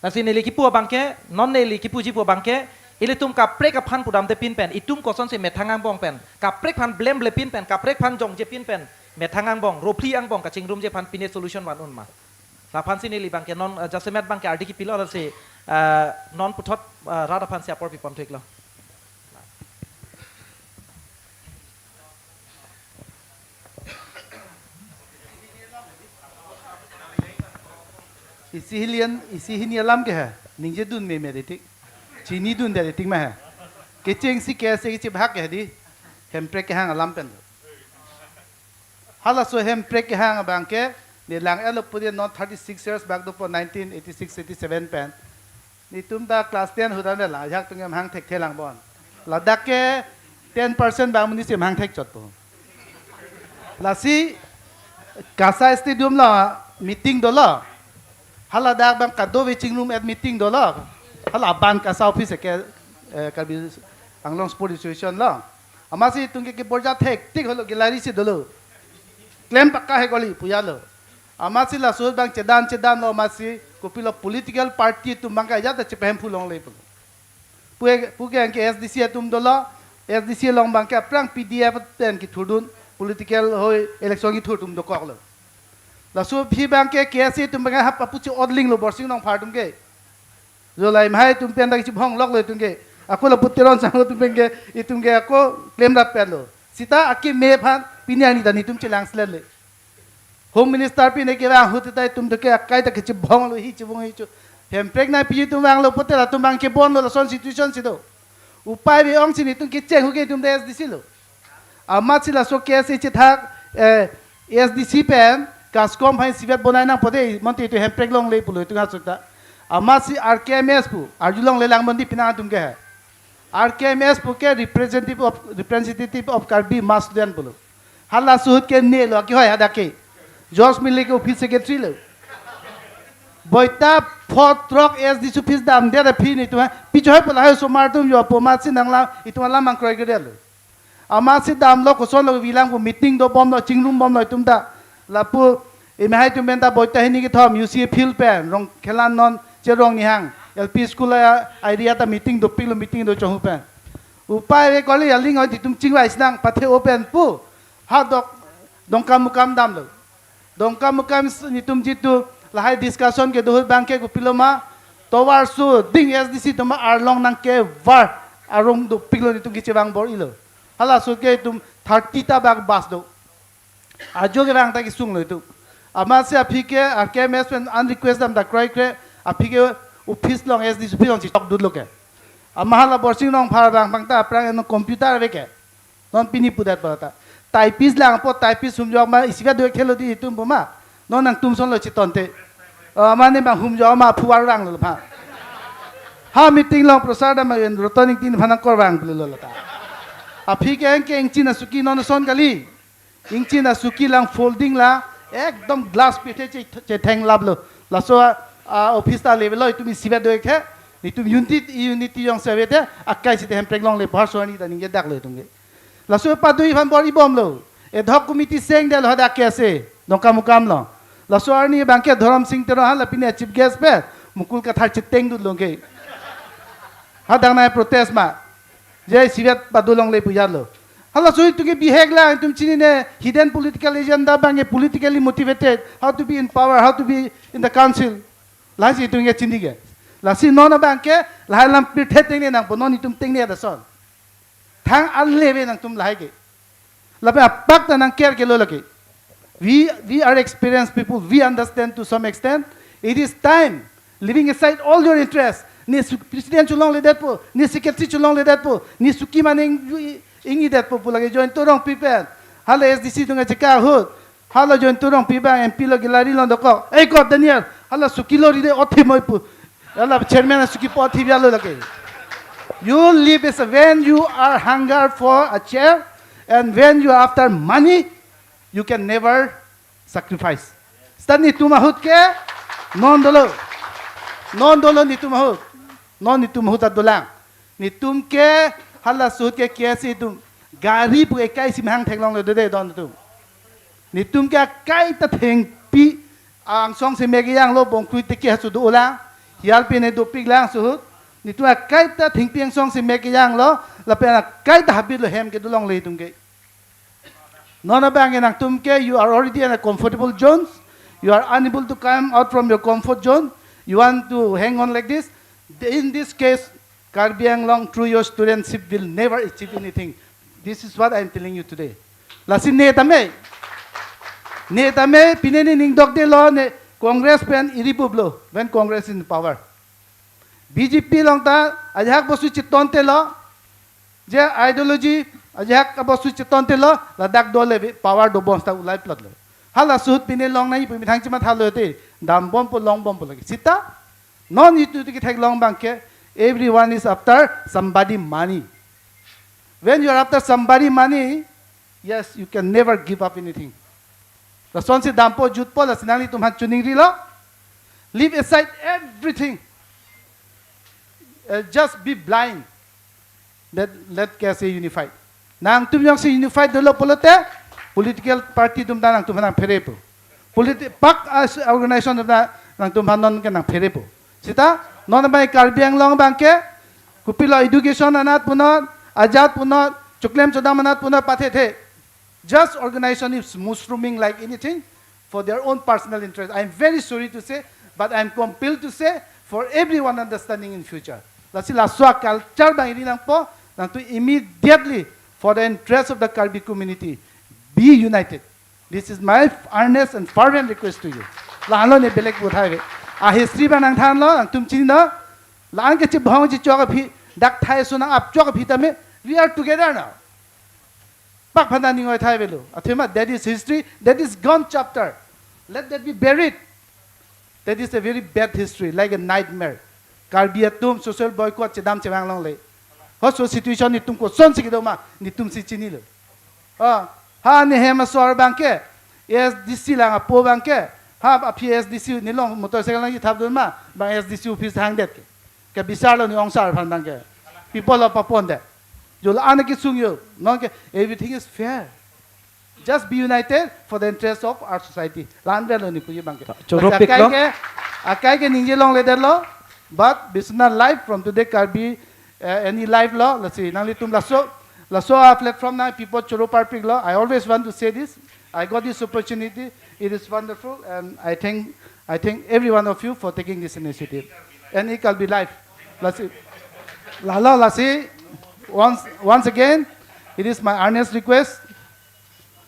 Lasi neli kipu abangke, non neli kipuji pu abangke, ilitum kaprek aphan pudamde pin pen, itum kosonsi methang angbong pen, kaprek aphan blemble pin pen, kaprek aphan jongje pin pen, methang angbong, rophi angbong kachingrumje aphan pine solution van un ma. Laphan si neli abangke non, eh, jasemet abangke ardi kipilo lasi, eh, non puthot, eh, rat aphan si apor pipon thiklo. Isi hilian, isi hini alam ke ha, ningje dun meme detik. Chinidunde detik ma ha. Kechengsi K S A kechebhak ke di. Hemprek kehang alam pen. Halaso hemprek kehang abangke, Ne lang-etlo pute non thirty-six years bak dopo nineteen eighty-six eighty-seven pen. Netum ta class ten ahut an lang, ajahak atum ke mahang thekthe lang bon. Ladak ke ten percent bang amonit si mahang thekchotpo. Lasi KASA stadium lo meeting dolo. Hala dak bang kadokave chingrum-et meeting dolo. Hala aban KASA office ke, eh, Karbi Anglong Sport Association lo. Amatsi itum ke keborja thektik holo, gallery si dolo. Klem pakka he kali pu ajatlo. Amatsi laso bang chedan chedanlo, amatsi kopilo political party atum bang ke ajat ta chepahemphu longle pu. Pu ke, pu ke anke SDC atum dolo, SDC along bang ke aphrang PDF pen kethurdun, political hoi election kethur atum dokoklo. Laso aphi bang ke KSA atum bang ke hap apu che-otling lo Borsing Rongphar atum ke. Jolai mahai atum pen ta kechibhong loklo itum ke. Ako lapu Teron Sangho atum pen ke, itum ke ako klem rap pen lo. Seta akeme aphan pini arni ta netum chelang slet le. Home Minister pen ke vang ahut ta itum ke akai ta kechibhong lo, hi chibhong hi chu. Hemprek nangpi atum vanglo pote latum bang kebonlo, lason situation si do. Upai ave ong si netum kecheng hu ke itum ta SDC lo. Amatsi laso KSA chethak, eh, SDC pen, KASCOM hai isivet bonai nang pote, monti itum hemprek longle pulo itum asukta. Amatsi RKMS pu, arjulongle lang monti penang atum ke hai. RKMS pu ke representative of, representative of Karbi mass student pulo. Halaso ahut ke ne lo, kehoi hadak ke. George Miller ke office secretary lo. Boita photrok SDC office damdet aphi netum, pi choi pu lahai osomar atum jopo amatsi nanglang, itum alam angkroi kedetlo. Amatsi damlo, kosonlo, vilang pu meeting dobomlo, chingrumbomlo itum ta. Lapu, imi hai atum pen ta boita hini kethom, UCA field pen, Rongkhelan non, Cherong Nihang, LP school a area ta meeting dopiklo, meeting do chonghu pen. Upai ave kali, aling oi itum chingvai sinang pathe open pu. Ha dok, Dongkamukam damlo. Dongkamukam s-, netum jitu, lahai discussion kedo ahut bang ke kopilo ma, tovar suding SDC atum arlong nangkevar arong dopiklo, netum kechevang bor-ilo. Halaso ke itum thirty ta bak bus do. Ajo kevang ta kesunglo itum. Amatsi aphi ke RKMS pen an request dam ta kroikre, aphi ke office along, SDC office along si chokdutlo ke. Ama hala Borsing Rongphar bang bang ta aphrang eno computer ave ke. Non pini pudet pu ta. Typist lang po, typist humjok ma, isivet do-ik thelo di itum pu ma. Non nangtum sonlo chetonte. Ah, mane bang humjok ma phuar rang lo pha. Ha meeting along Prosar dam ma Roton Ingti aphan nangkorvang pulo lo ta. Aphi ke anke ingchin asuki non ason kali. Ingchin asuki lang folding la, ekdom glass pithe che, chetheng laplo. Laso a, a, office ta level lo, itum isivet do-ik the. Netum unity, unity jongsi ave te, akai site hemprek longle pu arso arni ta ningjedaklo itum ke. Laso pado-i aphan bor-ibomlo. Ad hoc committee sengdetlo hadak KSA, Dongkamukam along. Laso arni bang ke Dhorom Sing Teron hala pini chief guest pen, Mukul Kathar chetengdutlo ke. Hadak nai protest ma. Je isivet pado longle pu ajatlo. Halaso itum ke bihek lang, itum chinine hidden political agenda bang ke politically motivated, how to be in power, how to be in the council. Lahai si itum ke chini ke. Lasi non abang ke, lahai alam pirthe tengne nangpo, non itum tengne dason. Thang ale ave nangtum lahai ke. Lapen apak ta nangker ke lo lake. We, we are experienced people. We understand to some extent. It is time. Leaving aside all your interests. Ne su-, president cholongledetpo, ne secretary cholongledetpo, ne suki mane ing-, ingidetpo pu lake Jointu Rongpi pen. Hala SDC atum kacheka ahut. Hala Jointu Rongpi bang MP lo, gallery along dokok. Ei ko Daniel, hala suki lo ride othimoi pu. Hala chairman asuki po othim lo lake. You live is when you are hunger for a chair and when you are after money, you can never sacrifice. Seta netum ahut ke non dolo. Non dolo netum ahut. Non netum ahut ta dolang. Netum ke halaso ahut ke KSA atum gari pu ekai si mahang theklongle dede don atum. Netum ke akai ta thengpi angsong si mek kejanglo, bongkrui teke hasu dolang. Hial pine dopik lang laso ahut. Netum akai ta thengpi angsong si mek kejanglo, lapen akai ta habit lo hem ke dolongle itum ke. Non abang ke nangtum ke, you are already in a comfortable zones. You are unable to come out from your comfort zone. You want to hang on like this. In this case, Karbi Anglong, through your studentship, will never achieve anything. This is what I am telling you today. Lasi ne tame. Ne tame, pine ne ning dokdetlo ne Congress pen iri bublo, when Congress in power. BJP along ta, ajahak bosu chetontelo, je ideology, ajahak abosu chetontelo, ladak dole power dobom seta ulai plotlo. Hala suhut pine longnangji pu methang chemathalo te, dambompo, longbompo lake. Seta non itum itum kethek long abangke, everyone is after somebody money. When you are after somebody money, yes, you can never give up anything. Lasonsi dampo jutpo, lasi nanglitum aphan choningrilo. Leave aside everything. Uh, just be blind. Let, let K S A unified. Nangtum jongsi unified dolo pulote, political party atum ta nangtum aphan nangpherepo. Politi-, pak as organization atum ta nangtum aphan non ke nangpherepo. Seta non abang Karbi Anglong abangke, kopilo education anat punot, ajat punot, choklem chodam anat punot pathethe. Just organization is mushrooming like anything for their own personal interest. I'm very sorry to say, but I'm compelled to say for everyone understanding in future. Lasi laso culture abang iri nangpo, nangtum immediately for the interest of the Karbi community, be united. This is my earnest and fervent request to you. Lahelo ne belek buthai ve. A history abang nangthanlo, nangtum chinilo. La-an ke chibhong chichok aphi, dak thai sunang apchok aphi tame, we are together now. Pak aphan ta ning oi thai avelo. Athema, that is history, that is gone chapter. Let that be buried. That is a very bad history, like a nightmare. Karbi atum social boycott chedam chevang longle. Koso situation netum kosonsi kedo ma, netumsi chinilo. Ah, ha ne hem asor abangke, A S D C lang apo abangke, ha aphi A S D C nelong motorcycle nangchethapdun ma, bang A S D C office hangdet ke. Ke bisarlo ne ongsar aphan abangke. People of Papon de. Jo la-an kesung jo. Non ke, everything is fair. Just be united for the interest of our society. La-an avelo ne puji abangke. Choro. Lasi akai piklo. Ke, akai ke ningje longledetlo. But Biswanath Live from today Karbi, uh, any live lo. Lasi nanglitum laso, laso a platform nang people choro parpiklo. I always want to say this. I got this opportunity. It is wonderful, and I thank, I thank every one of you for taking this initiative. Any Karbi Live. Lasi, lahelo lasi, once, once again, it is my earnest request.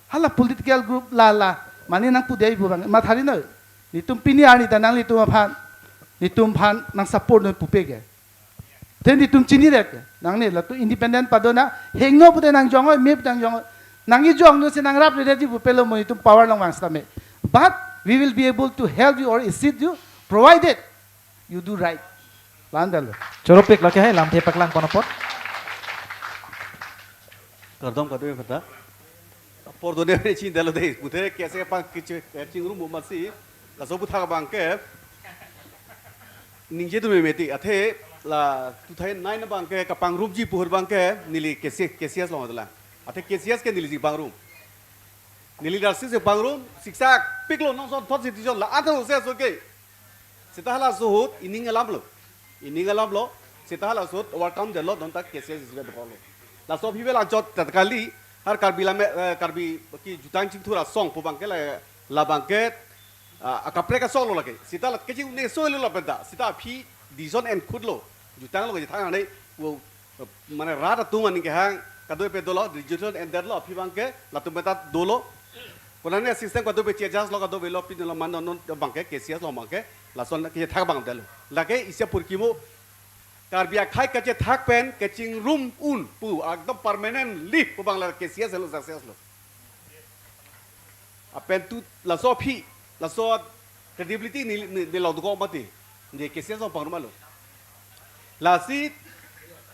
Hala political group la la, mane nangpudei pu abang, mathari noi. Netum pini arni ta nanglitum aphan, netum aphan nang support noi pupe ke. Then netum chinidet ke. Nangne latum independent padona, hingno pute nangjong oi, me pute nangjong oi. Nang ijong nu si nangrapledetji pupelo mo netum power along vang setame. But we will be able to help you or assist you, provided you do right. La-an avelo. Choro piklo ke hai, lamthe paklang pon apot. Kardom kadokave aphanta. Apor done chinidetlo de, pute K S A aphan kechi-, kachingrum masi, laso aputhak abangke, ningjedun meme ti, athe la two thousand nine abangke kapangrumji pu ahut abangke, neli K C, K C S along dolang. Athe K C S ke neli si pangrum. Neli dak si si pangrum, siksak piklo nangson thot situation la, athe ose so ke. Seta halaso ahut ining alamlo. Ining alamlo. Seta halaso ahut welcome detlo, donta K C S is red holo. Laso aphi vel anchot tat kali, har Karbi lame, eh, Karbi ke jutang chingthur asong pu abangke la, la abangke, ah, akaprek asong lo lake. Seta la keching ne so lo la penta. Seta aphi decision enkhutlo. Jutanglo kejutang ne, wo, mane rat atum aning kehang, kadokave dolo, decision endetlo, aphi abangke, latum penta dolo. Konane system kadokave changes lo, kadokave lo, pin lo, man non abangke, K C S along abangke, lason kethak abang detlo. Lake isi apor kimo, Karbi akhei kachethak pen, kachingrum un pu, ekdom permanently pu abang la K C S lo, success lo. Lapen tu laso aphi, laso credibility ne, ne, ne lo duko mati. Ne K C S along pangrum lo. Lasi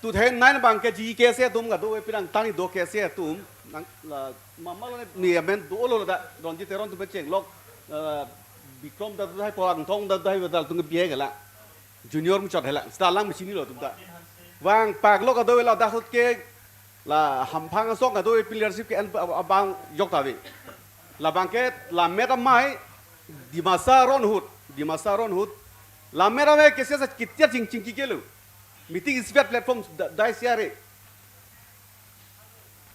two thousand nine abangke ji K S A atum kadokave pirang tani do K S A atum. Nang la mama lo ne, ne amen dolo da, Ronjit Teron atum pen chenglok, eh, Bikram da dahai, Polang Thong da dahai, da atum ke biye gala. Junior muchot hela, seta lang machine lo atum ta. Vang paklo kadokave la dak ahut ke la hamphang asong kadokave pi leadership ke-en abang jok ta ave. La abangke la meta mai Dimasa aron ahut, Dimasa aron ahut. La meta mai K C S kitiar ching chingki kelo. Meeting is platform da, dai siare.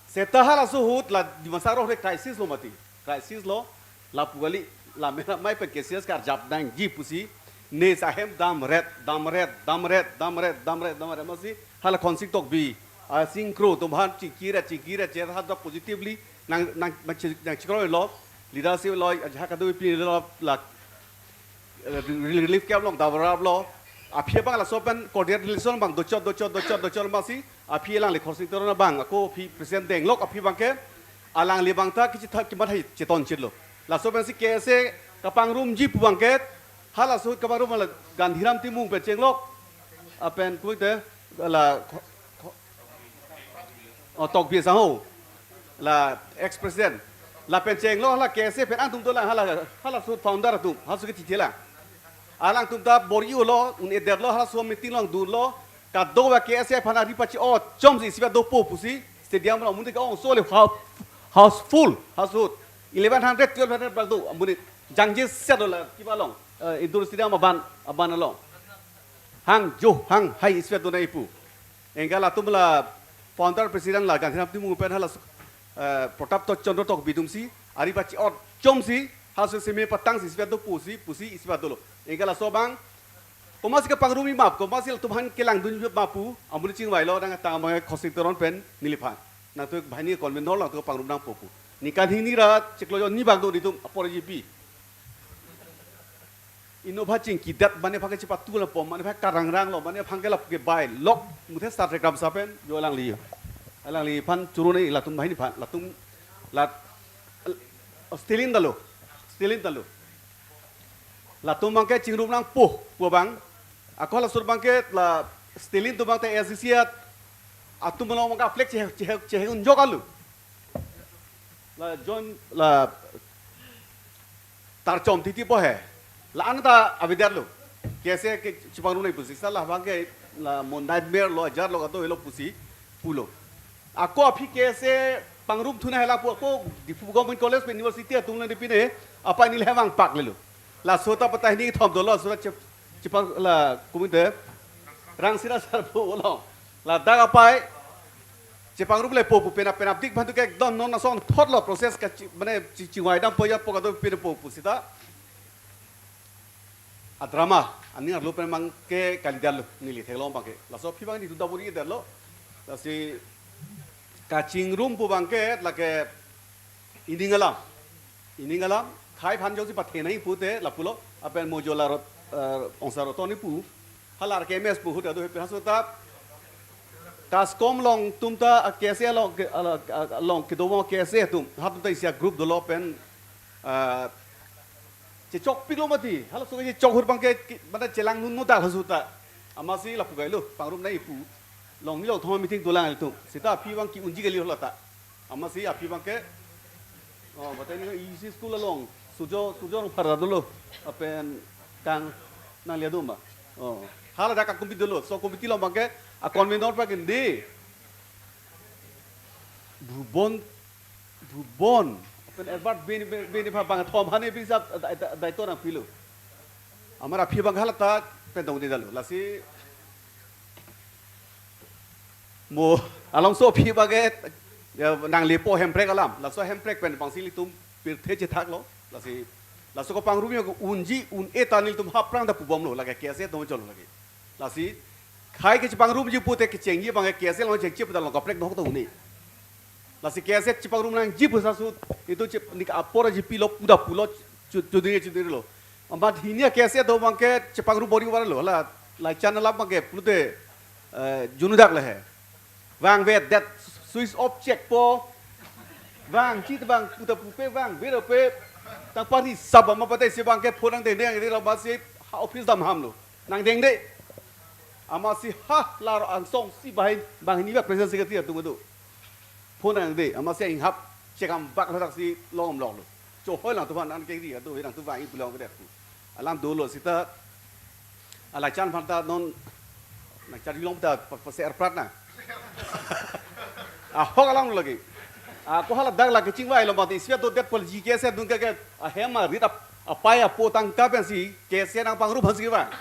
Seta halaso ahut la Dimasa aron ahut crisis lo mati. Crisis lo, lapu kali, la mena mai pen K C S karjap nangji pusi, ne si ahem damret, damret, damret, damret, damret, damret, masi, hala Khonsing Tokbi, a Singkro atum aphan chingkiret, chingkiret, cher hada positively, nang, nang, nang chi-, nang chikro lo, leadership lo, ajahak kadokave pini lo, la, eh, rel-, relief camp along davrap lo. Aphi abang laso pen cordial relation abang dochot, dochot, dochot, dochot masi. Aphi alangli Khorsing Teron abang, ako aphi present denglok aphi abangke. Alangli abang ta kechethak kematha cheton chitlo. Laso pensi K S A kapangrumji pu abangke, halaso ahut kapangrum la Gandhiram Timung pen chenglok, lapen kopi te, la ko-, ko-, oh, Tokbi asangho, la ex president. Lapen chenglok hala K S A pen angtum dolang, hala, halaso founder atum, halaso ketithelang. Alangtum ta bor-ilo, un-edetlo, halaso meeting along dunlo, kadokave K S A aphan ari pache-ot chomsi isivet dopo pusi, stadium along amonit ke-ong sole ha-, houseful, halaso ahut. Eleven hundred, twelve hundred bak do, amonit. Jangje set lo la, kiba along, eh, indoor stadium aban, aban along. Hang jo, hang hai isivet donai pu. Anke latum la founder president la Gandhiram Timung pen hala, eh, Pratap Chandra Tokbi atumsi, ari pache-ot chomsi, halaso seme patangsi isivet do pusi, pusi isivet dolo. Anke laso abang, komatsi kapangrum imap, komatsi latum aphan kelangdun imap pu, amonit chingvailo, nangtang abang Khosing Teron pen neliphan. Nangtum banghini convenor along nangtum pangrum nangpo pu. Ningkan hini ra chiklo jon ni bak do nelitum apor G P. Innova chingkidet, mane aphan ke chepatu lapo, mane aphan karangranglo, mane aphan ke lap ke bai lok, muthe start rekam sapen, jo alangli. Alangliphan churune latum banghini aphan, latum lat, Stalin ta lo, Stalin ta lo. Latum abangke chingrum nangpo pu abang. Ako halaso ahut abangke la Stalin atum abang te S D C at, atum along abangke flag chehe, chehe, chehe unjok alu. La John, la tarchom titi po he. La-an ta avedetlo. K S A ke chepangrum nai pusi, sala abangke la mo nightmare lo, ajar lo, kato elo pusi pulo. Ako aphi K S A pangrum thu nanghelang pu ako Diphu Government College pen University atum le pine, apa ini le hemang pak lelo. Laso ta patah ini thom dolo, laso ta chep-, chepang la kopi te, Rangsina Sarpo along. Ladak apai chepangrum le po pu penap penapdik aphan tu ke ekdom non asonthot lo process ka chi-, mane chi-, chingvai dampo ya po kado pine po pu seta. A drama, aning arlo pen abangke kalidetlo, neli theklong abangke. Laso aphi abang nelitum ta bor-idetlo. Lasi kachingrum pu abangke, lake ining alam. Ining alam, khei aphan jongsi pathenei pute lapulo, lapen mo jo la rot, eh, ongsa roton ni pu, hala R K M S pu ahut ado hepi haso ta, Kaskom along atum ta, ah, K S A along ke, ala, ah, along kedo mo K S A atum, halatum ta isi a-group dolo pen, ah, chechokpiklo mati, halaso kechechok ahut abangke, ke, mane chelang nunno dak halaso ta. Amatsi lapu kailo, pangrum nai pu. Longni longthom meeting dolang ilitum. Seta aphi abang ke-unji kali hala ta. Amatsi aphi abangke, oh, batai ni isi school along. Sujo, Sujo Rongphar dolo. Lapen kang nanglitum ma. Oh, hala dak a-committee dolo. So committee along abangke, a-convenor pa kendi. Bhubon, Bhubon, lapen Edward Bey, Bey, Bey aphan bang thom aphan ne bisa da-, da-, daito nangpilo. Amat aphi abang hala ta pen dongde dalo. Lasi mo alongso aphi abangke, ya, nanglepo Hemprek alam. Laso Hemprek pen bangsi ilitum pirthe chethaklo. Lasi laso kapangrum yo unji un-e ta nelitum aphrang ta pubomlo, lake K S A atum cholo lake. Lasi khei ke chepangrumji pute kechengji abang K S A along chengche pu ta along kaprek nok ta un-e. Lasi K S A chepangrum nangji pu halaso ahut, itum che, nik apor G P lo puda pulo chu-, chudri chudri lo. Amat hini a-K S A atum abangke chepangrum bor-i varlo, la, la channel abangke pulote, eh, junudak le he. Vangve det, switch off chekpo. Vangji te vang puta pupe vangve dope. Tang pari sab amat patai si abangke phone nangdengdeng, dengdeng lo amatsi ha office dam hamlo. Nangdengde. Amatsi ha laro angsong si banghini, banghini bak president secretary atum do. Phone nangde, amatsi inghap chekam bak ladak si longom loklo. Chohoi lang tu aphan an keri ado, lang tu vang i pulang kedet pu. Alam dolo seta, alai chan aphan ta non, nang chan long ta pa, pa se erprat na. Ahok alam lagi. Ako hala dak lagi chingvailo mati isivet dodet pol G K S dun ke ke, ahem arit ap-, apai apo tangka pensi K S A nangpangrum aphansi vang.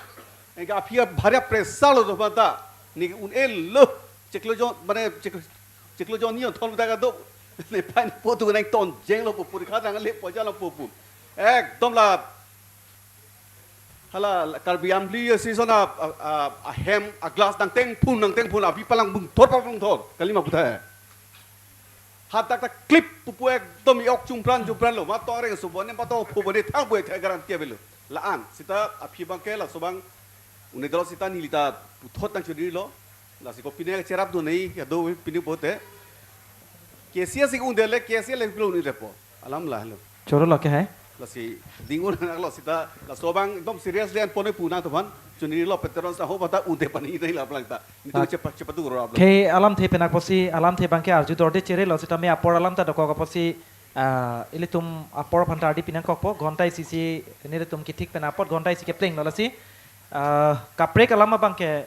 Anke aphi abhari pressure lo do aphan ta. Ne un-elo chiklo jon, mane chik-, chiklo jon ni on thon ta kado. Nephan po tu nangtonjeng lo pu, porikha nanglepo ja lo pu pu. Ekdom la hala Karbi Amli Association a, a, a, ahem, a-glass nangtengphun, nangtengphun, api palang bungthor, palang bungthor. Kalima puthot. Hadak ta klip pupu ekdom i-ok chumpran, chumpran lo. Matong reng subon ne, matong phu bone thang bue thai garanti avelo. La-an, seta aphi abangke laso abang un-edetlo seta neli ta puthot nangchudri lo. Lasi kopine cherapdun nai, kado pine pote. K S A si un-edetlo, K S A le pilo un-edetpo. Alam lahelo. Choro lo ke hai. Lasi dingun anak lo sita laso abang ekdom seriously an pone puna tuhan. Chunilo peteron sa ho bata unte pani dai la plangta. Nitum Ah. Cepat cepat dulu rap. Ke alamthe pen apotsi alamthe abangke arju dorde chere lo sitame apor alam ta dokok apotsi ah, ilitum apor aphan ta ardi pinangkokpo ghonta isi si nelitum kethik pen apot ghonta isi kepleng lo lasi. Ah, kaprek alam abangke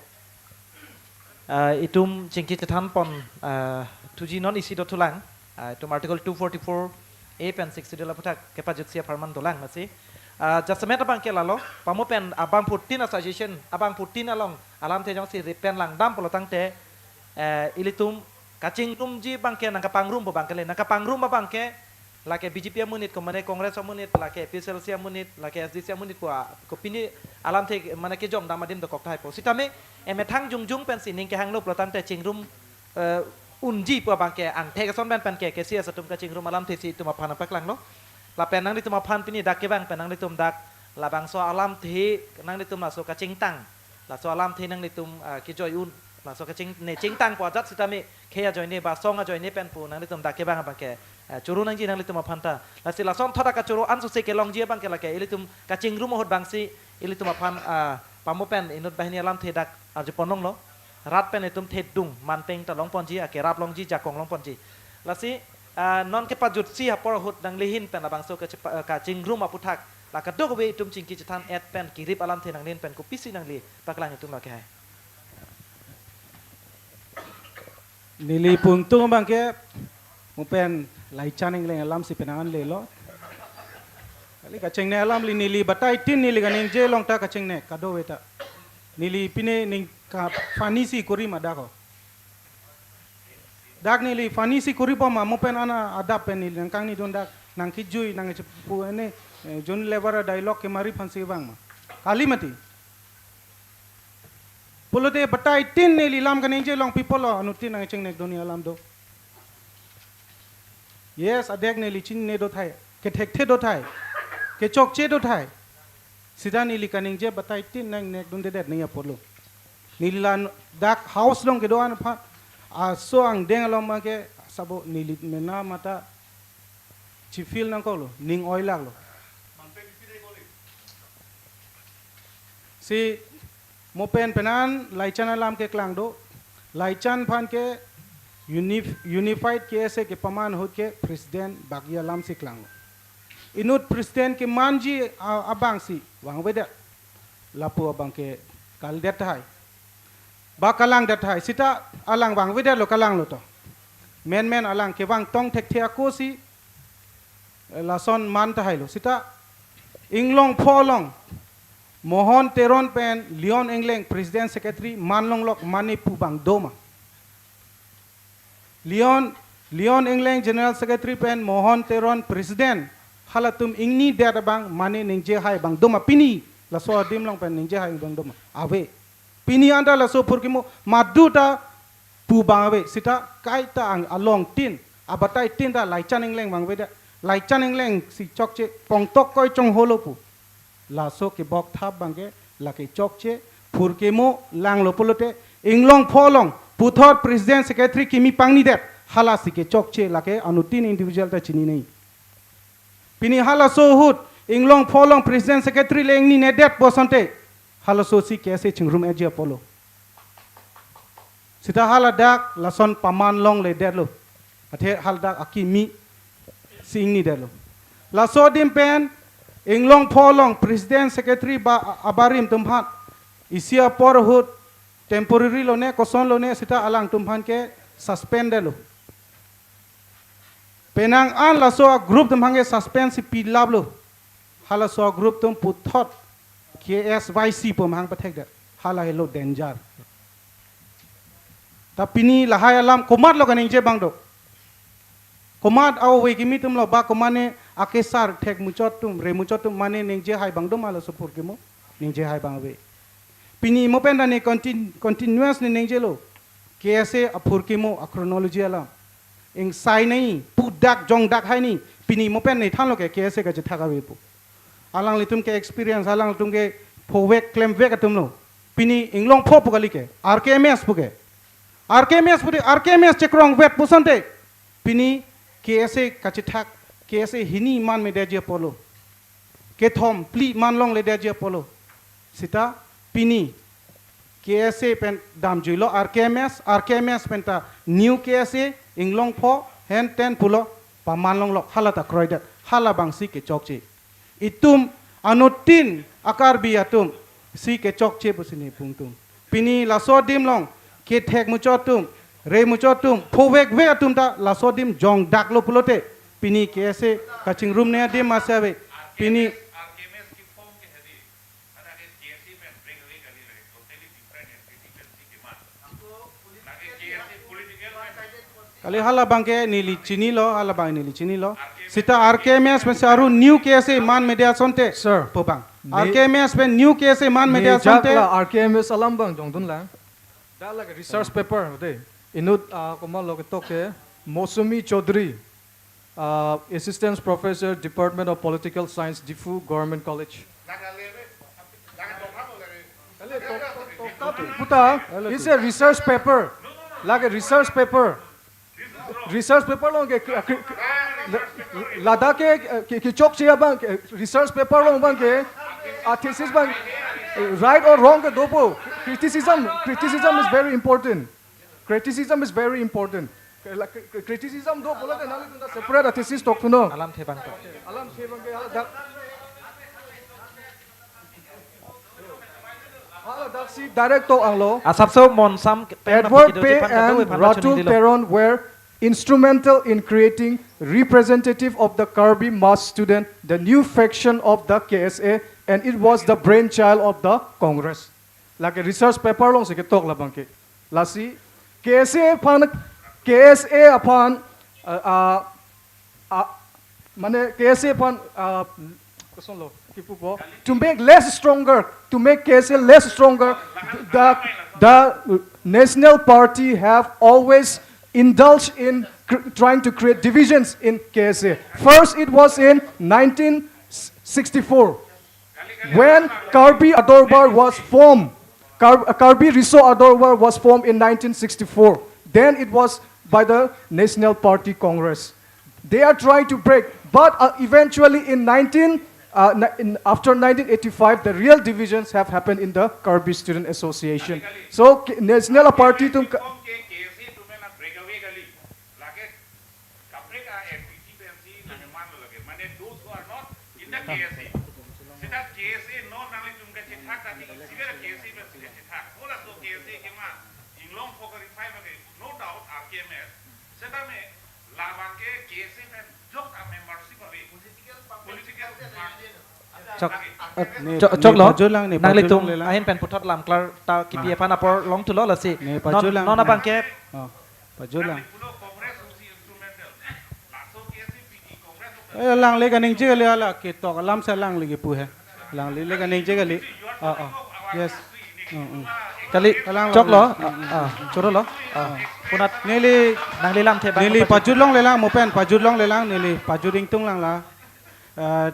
ah, itum chingki chethan pon ah, thuji non isi dothulang ah, itum article two forty-four A pen six schedule aphuthak kepajutsi apharman dolang lasi. Ah, jasemet abangke lalo pamo pen abangphutin a suggestion abangphutin along alamthe jongsi rip pen langdam pulo tangte eh, ilitum kachingrumji abangke nangkapangrumpo abangke le nangkapangrum abangke lake B J P amonit ko mane Congress amonit lake P S L C amonit lake S D C amonit ko a- ko pini alamthe mane kejong dam adim dokok tahai po sitame emethang jongjong pensi ning kehanglo pulo tangte chingrum eh, unji pu abangke angthek ason pen pen ke K C S atum kachingrum alamthe si itum aphan paklanglo. Lapen nanglitum aphan pini dak kevang pen nanglitum dak labangso alamthe nanglitum laso kachingtang laso alamthe nanglitum ah, kejoi un laso kaching ne chingtang pu ajat sitame khei ajoine ba song ajoine pen pu nanglitum dak kevang abangke ah, choro nangji nanglitum aphan ta lasi lason thot akachoro ansose kelongji abangke lake ilitum kachingrum ahut abangsi ilitum aphan ah, pamo pen inut banghini alamthe dak arju ponlonglo. Rat pen itum thedung manpeng ta longponji ake rap longji jakong longponji. Lasi ah, non kepajutsi apor ahut nanglehin pen labangso kachepa- ah, kachingrum aphuthak la kadokave itum chingki chethan et pen kerip alamthe nanglehin pen kopisi nangli paklang itum lo ke hai. Neli pungtung abangke mo pen Laichan Engleng alamsi penang an lelo. Kali kachingne alam li neli batai tin neli kaningje along ta kachingne kadokave ta. Neli pine ning ka funny si kori ma dak ho. Dak neli funny si kori po ma mo pen ana adap pen neli nangkangnidun dak nangkejui nangchepu ene eh, Jun Lever a dialogue kemari aphansi vang ma. Kali mati. Pulote batai tin neli lam kaningje along people lo anuttin nangchingnekdun alam do. Yes, adek neli chinine dothai, kethekthe dothai, kechokche dothai. Sita neli kaningje batai tin nangnekdundedet nangji apotlo. Neli la dak house along kedo-an aphan aso angdeng along abangke sabo neli mena mata chifil nangkoklo, ning oilaklo. Si mo pen penang an Laichan alam keklang do. Laichan aphan ke unif- unified K S A kepaman ahut ke president bagi alamsi klanglo. Inut president kemanji a- abangsi vangvedet. Lapu abangke kaldet tahai. Ba kalangdet tahai. Sita alang vangvedetlo kalanglo to. Menmen alang kevang tong thekthe ako si eh, lason man tahailo. Sita Inglongpho along Mohon Teron pen Leon Engleng president secretary man longlok mane pu abang doma. Leon Leon Engleng general secretary pen Mohon Teron president halatum ingnidet abang mane ningje hai abang doma pini laso adim along pen ningje hai abang doma. Ave. Pini anta laso phurkimo madu ta pu abang ave sita kaita ang along tin abatai tin ta Laichan Engleng vangvedet. Laichan Engleng si chokche pongtok koi chongholo pu. Laso kebok thap abangke lake chokche phurkimo langlo pulote Inglongpho along puthot president secretary kimi pangnidet halasi kechokche lake anuttin individual ta chininei. Pini halaso ahut Inglongpho along president secretary le ingninedet pu asonte halaso si K S A chingrum eji apotlo. Sita haladak lason paman longledetlo. Athe haladak akimi si ingnidetlo. Laso adim pen Inglongpho along president secretary ba abarim atum aphan isi apor ahut temporary lone koson lone sita alangtum aphan ke suspend detlo. Penang an laso a group atum aphan ke suspend si pilaplo. Halaso a group atum puthot K S Y C pu amahang pathekdet. Hala helo danger. Ta pini lahai alam komatlo kaningje abang do. Komat ave kimi atumlo ba komane akesar thek muchot atum, re muchot atum mane ningje hai abang do ma laso phurkimo. Ningje hai abang ave. Pini mo pen ta ne contin- continuous ne ningjelo. K S A aphurkimo a chronology alam. Ingsai nei, pudak jongdak hai ni. Pini mo pen ne thanlo ke K S A kachethak ave pu. Alanglitum ke experience, alanglitum ke phovek klemvek atumlo. Pini Inglongpho pu kali ke, R K M S pu ke. R K M S pu de, R K M S chekrongvet pu asonte. Pini K S A kachethak K S A hini man medeji apotlo. Kethom phli man longledeji apotlo. Sita pini K S A pen damjuilo R K M S, R K M S pen ta new K S A, inglong pho, hen ten pulo, paman longlok, hala ta kroidet, halabangsi kechokche. Itum anuttin a-Karbi atum si kechokche pusi neli pu ingtung. Pini laso adim along kethek muchot atum, re muchot atum, phovekvek atum ta laso adim jongdaklo pulote, pini K S A kachingrumne adim masi ave. Pini kali, halabangke neli chinilo, halabang neli chinilo. Sita R K M S pensi aru new K S A man mede asonte. Sir. Pu abang. Ne- R K M S pen new K S A man mede nejak asonte. La R K M S alam abang jongdunlang. Dak lake research paper, de. Inut, ah, komatlo ketok ke, Mosumi Chaudhary, ah, Assistant Professor, Department of Political Science, Diphu Government College. Puta, it's a research paper. Lake research paper. Research paper along ke, ke, ke, ke, ladak ke, ke, kechokche abang, ke, research paper along abangke, a-thesis abang, right or wrong ke dopo. Criticism, criticism is very important. Criticism is very important. Ke, la, ke, ke, criticism do pulote nanglitum ta separate a-thesis toktuno. Alamthe abang to. Alamthe abangke haladak. Haladak si direct tok anglo. Asapso monsam pen Edward Pei napakido and jepan kadokave aphan Ratu choningdilo. Teron were instrumental in creating representative of the Karbi mass student, the new faction of the K S A, and it was the brainchild of the Congress. Lake research paper alongsi ketok labangke. Lasi K S A aphan, K S A aphan, uh, uh, uh, mane K S A aphan, uh, kosonlo, kipupo, to make less stronger, to make K S A less stronger, the, the National Party have always indulged in cr-, trying to create divisions in K S A. First, it was in nineteen sixty-four. When Karbi Adorbar was formed, Kar-, Karbi Riso Adorbar was formed in nineteen sixty-four. Then it was by the National Party Congress. They are trying to break, but, uh, eventually in nineteen, uh, ni-, in, after nineteen eighty-five, the real divisions have happened in the Karbi Student Association. So, K-, National Party atum ka- Kaprek a N P P pensi nangmanlo lake. Mane those who are not in the K S A. Sita K S A non nanglitum kachethak tadi, sibera K S A pensi kachethak. Halaso K S A kema, inglong pho kari phai lake, no doubt R K M S. Setame labangke K S A pen jok a-membership ave. Political party. Chok, eh, ne, chok, ne choklo. Pajutlang, ne nanglitum pajutlang lelang. Ahin pen puthot lam klar ta kipi, ah, aphan apor longthulo lasi. Ne non, pajutlang, non, ah, abangke. Oh, pajutlang. Eh, langle kaningje kali hala, ketok alamsi langle kipu he. Langle le kaningje kali. Ah, ah. Yes. Mm, mm. Kali, alang choklo, lang. Ah, ah, chorolo. Ah, punat neli, nangli lamthe abang neli pajut. Pajut longlelang, mo pen pajut longlelang, neli pajut ingtung lang la. Ah,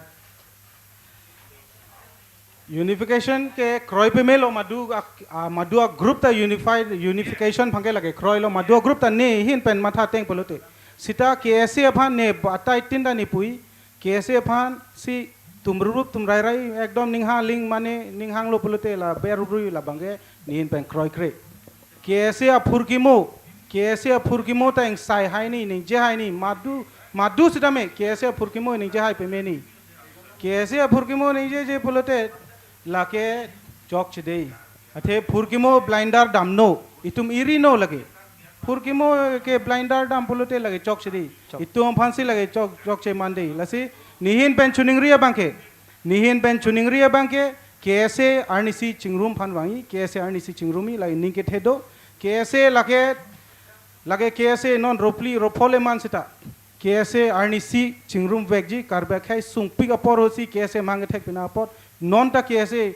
unification ke kroi pamelo, madu ak-, ah, madu a-group ta unified, unification abangke lake kroilo, madu a-group ta ne ahin pen matha ateng pulote. Sita K S A aphan ne batai tin ta ne pu-i, K S A aphansi tumrup tumrairai ekdom ninghang aling mane ninghanglo pulote la berurui labangke ne ahin pen kroikre. K S A aphurkimo, K S A aphurkimo ta ingsai hai ni, ningje hai ni, madu, madu sitame, K S A aphurkimo ningje hai peme ni. K S A aphurkimo ningjeje pulote, lake chokche dei. Athe phurkimo blinder damno, itum irino lake. Phurkimo ke blinder dam pulote lake chokche dei. Chok. Itum aphansi lake chok, chokche man dei. Lasi, ne ahin pen choningri abangke. Ne ahin pen choningri abangke, K S A arnisi chingrum aphan vangji, K S A arnisi chingrum-i, lake ning kethe do. K S A lake, lake K S A non ropli rophole man sita. K S A arnisi chingrumvekji, Karbi akhei sungpik apor ahutsi K S A mang kethek pina apot. Non ta K S A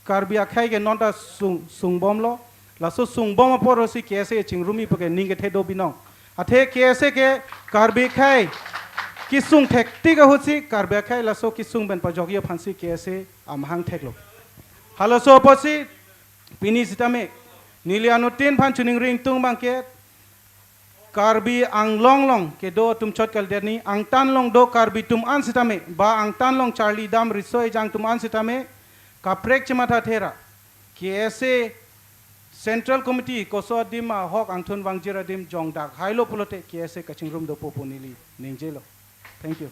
Karbi akhei ke non ta sung, sungbomlo. Laso sungbom apor ahutsi K S A chingrum-i puke ning kethe do binong. Athe K S A ke Karbi akhei kesung thektik ahutsi Karbi akhei laso kesung pen pajokji aphansi K S A amahang theklo. Halaso apotsi pini sitame neli anuttin aphan choningri ingtung abangke Karbi Anglong along kedo atum chot kalidet ni, angtan along do Karbi atum an sitame, ba angtan along charli dam riso ejang atum an sitame, kaprek chematha thera, K S A Central Committee koso adim ahok angthun vangjir adim jongdak hailo pulote K S A kachingrum dopo pu neli ningjelo. Thank you.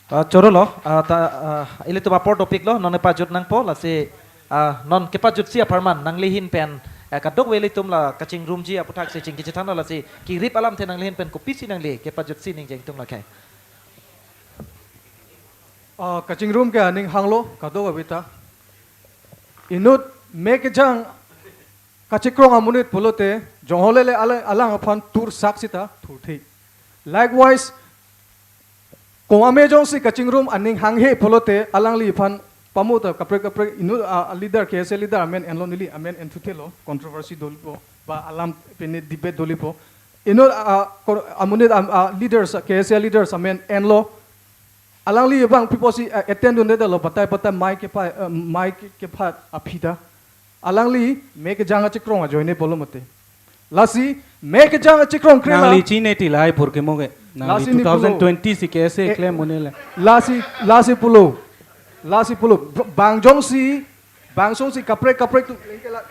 Ah, choro lo, ah, ta, ah, ilitum apor topik lo, non pajut nangpo, lasi, ah, non kepajutsi apharman, nangli ahin pen, eh, kadokave ilitum la kachingrumji aputhaksi chingki chethanlo, lasi kirip alamthe nangli ahin pen kopisi nangli kepajutsi ningje ingtung lakhai. Ah, kachingrum ke aning hanglo, kadokave ta. Inut me kejang kachikrong amonit pulote, jonghole le alang, alang aphan thursak sita thurthe. Likewise, kong ame jongsi kachingrum aning hanghe pulote, alangliphan pamuta kaprek kaprek inut, ah, leader, K S A leader amen enlo neli, amen enthuthelo, controversy dolipo, ba alam pine debate dolipo. Inut, ah, kor-, amonit, am-, ah, leaders, K S A leaders amen enlo. Alangli abang piposi, ah, attend dunde lo, batai batai mic kepa, ah, mic kepha aphi ta. Alangli me kejang achikrong ajoine pulo mate. Lasi me kejang achikrong krela. Nangli chine ti lahai phurkimo ke. Nangli lasi ni pulo. Two thousand twenty si K S A Eh, claim mune le. Lasi, lasi pulo. Lasi pulo. B-, bang jongsi, bang jongsi kaprek kaprek tu, ingke la,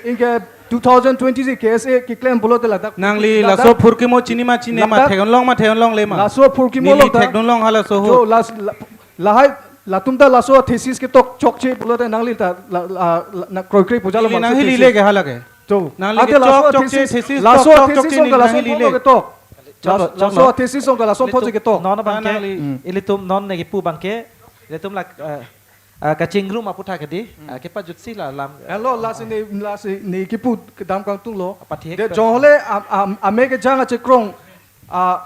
ingke two thousand twenty si K S A keklem pulote ladak. Nangli ladak laso phurkimo chini ma chine ma ladak thekdunlong ma thekdunlongle ma. Laso phurkimo neli lo ta. Thekdunlong halaso ho. Jo, las-, la-, lahai latum ta laso thesis ketok chokche pulote nangli ta la, la, la, na kroikre puja lo neli bangso nangli thesis. Lile ke hala ke. To. Nangli ate ke laso chok chok che thesis, thesis laso tok tok thesis chok song che ka laso nangli thotsi le. Ketok. Chok lo, las-, chok laso lo. Thesis song ka laso thotsi ketok. Non abang ke, nangli. Hmm. Ilitum non ne kipu abang ke, ilitum la, eh, eh, kachingrum aputhak ke di, eh, kepajutsi la lam. Hello, lasi ne, lasi ne kipu kedam kangtung lo. Apa thik de pen. Jonghole am, am, ame kejang achikrong, ah,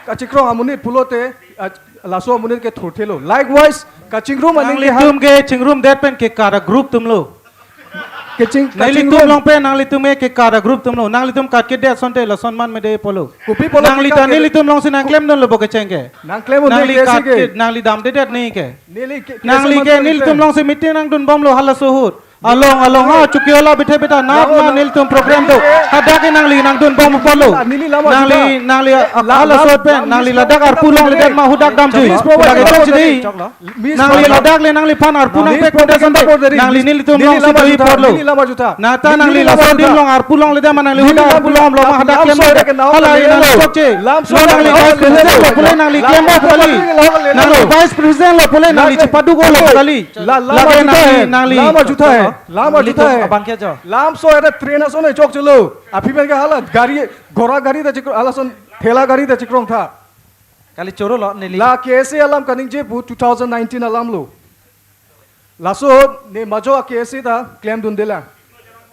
kachikrong amonit pulote, ah, laso amonit ke thurthelo. Likewise, kachingrum aning ke ha- nanglitum ke chingrumdet pen ke kara group atum lo. Kaching-, nanglitum kachingrum along pen nanglitum ke kara group atum lo. Nanglitum kat kedet asonte lason man mede pulo. Kopi pulo nangli ke ta kat kedet? Nelitum alongsi nangklemdunlo bo kecheng ke. Nangklemdun nangli ke kat si ke. Ke, nangli damdedet ni ke. Neli ke, nangli ke, nelitum alongsi meeting nangdunbomlo halaso ahut. Along, along, ha, chuki ola bithe bita, nat lama, ma, lama. Nelitum program do. Hadak ke nangli nangdunbom pulo. Neli lama juta. Nangli, nangli, eh, la-, halaso ahut pen, lama, nangli ladak arpu longledet ma hadak damjui. Choklo. Hadak ke choklo. Choklo. Nangli ladak le nangliphan arpu nangpek kote asonte. Nangli nelitum alongsi lama juta, pulo. Neli lama juta. Nata neli nangli lama juta. Laso adim along arpu longledet ma nangli neli hadak lama arpu juta. Longlo ma hadak lamso klem de. Lamso nangli lamso chokche. Lamso lo nangli lamso vice president lo, pule nangli lamso klem bo kali. Lamso nangli vice president lo, pule nangli chepadu ko lo kali. La, lama juta hai. Lage nangli, nangli. Lama juta hai. Lama juta hai. Abang ke jo. Lamso ada train ason hai chokchelo. Aphi pen ke hala gari, ghora gari ta chikrong, halason thela gari ta chikrong tha. Kali choro lo neli. La K S A alam kaningje pu two thousand nineteen alam lo. Laso ne majo a K S A ta klemdunde la.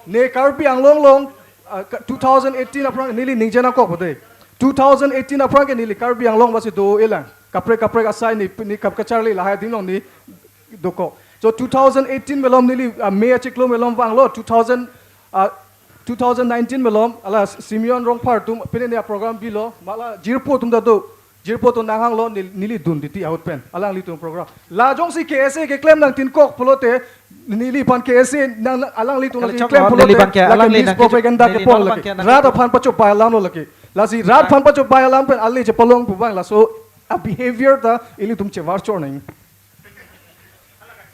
Ne Karbi Anglong along, ah, ka-, two thousand eighteen aphrang neli ningje nangkok pute. Two thousand eighteen aphrang ke neli Karbi Anglong basi do-e la. Kaprek kaprek asai ne, ne kap kacharli lahai adim along ne dokok. So two thousand eighteen malom neli, ah, May achiklo malom vanglo, two thousand, ah, two thousand nineteen malom, ala Simeon Rongphar atum, pine ne program bilo, mala jirpo atum ta do, jirpo atum nanghanglo, nel-, neli dun titi ahut pen, alanglitum program. La jongsi K S A keklem nangtinkok pulote, neliphan K S A nang, alanglitum kali lagi chok klem lo, pulote, neliphan ke, lake alangli nang mispropaganda kejut, ke neli pon non lake. Abang ke nang kejut. Rat aphan pachobei alam lo lake. Lasi rat aphan pachobei alam pen ale chepalong pu abang laso a behavior ta ilitum chevar chor nang.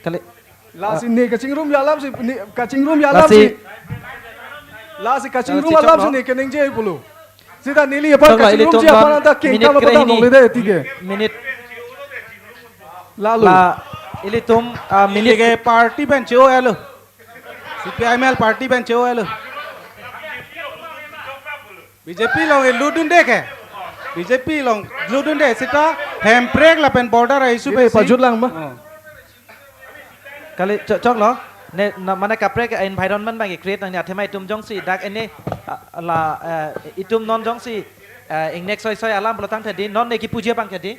Kali. Lasi ah. Ne kachingrum alam si, ne kachingrum alam lasi. Si. Lasi kachingrum lasi alam choklo. Si ne keningje pulo. Sita neli aphan choklo, kachingrum ilitum ji aphan anta minute kengkam kre aphan hini. Nongle de tike. Minute. Lalu. La ilitum, ah, minute. Neli ke party pen cho alo. C P I M L party pen cho alo. B J P along e ludunde ke. B J P along ludunde sita Hemprek lapen border a issue pe si. Pajut lang ba? Oh. Kali cho-, choklo. Ne, na, mane kaprek environment abang create nang ne athema itum jongsi dak ene, ah, la, eh, itum non jongsi, eh, ingnek soi soi alam pulo tangte di, non ne kipuji abang ke di.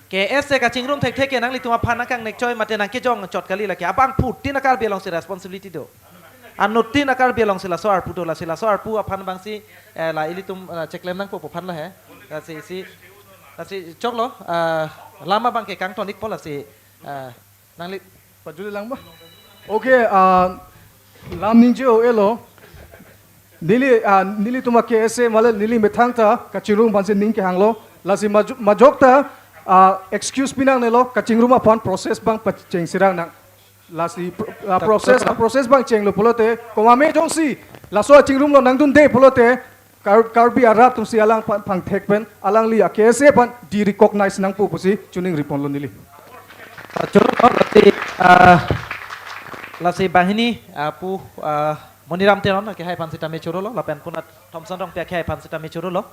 K S A kachingrum thekthe ke nanglitum aphan nangkangnek choi mate nangkejong chot kali lake. Abangphutin a Karbi alongsi responsibility do. Anuttin a Karbi alongsi laso arpu do, lasi laso arpu aphan abangsi, eh, la ilitum, eh, cheklem nangpo pu aphan lo he. Lasi si, lasi choklo, eh, lam abang ke kangton-ikpo lasi, eh, nangli pajuli lang ba? Okay, ah, lam ningje-o elo. Neli, ah, nelitum a-K S A male neli methang ta kachingrum aphansi ning kehanglo. Lasi maju-, majok ta, ah, excuse pinangnelo, kachingrum aphan process abang pacheng sirang nang. Lasi pro-, ah, Ta-, process, ta-, ah, process abang chenglo pulote, komatne jongsi laso achingrum along nangdunde pulote, Kar-, Karbi arat atumsi alang aphan pangthek pen, alangli a-K S A aphan de-recognize nangpo pusi choningri ponlo neli. Ah, choro, lasi, ah, lasi banghini, ah, pu, ah, Moniram Teron, kehai aphan sitame chorolo, lapen punat Thomson Rongpi kehai aphan sitame chorolo.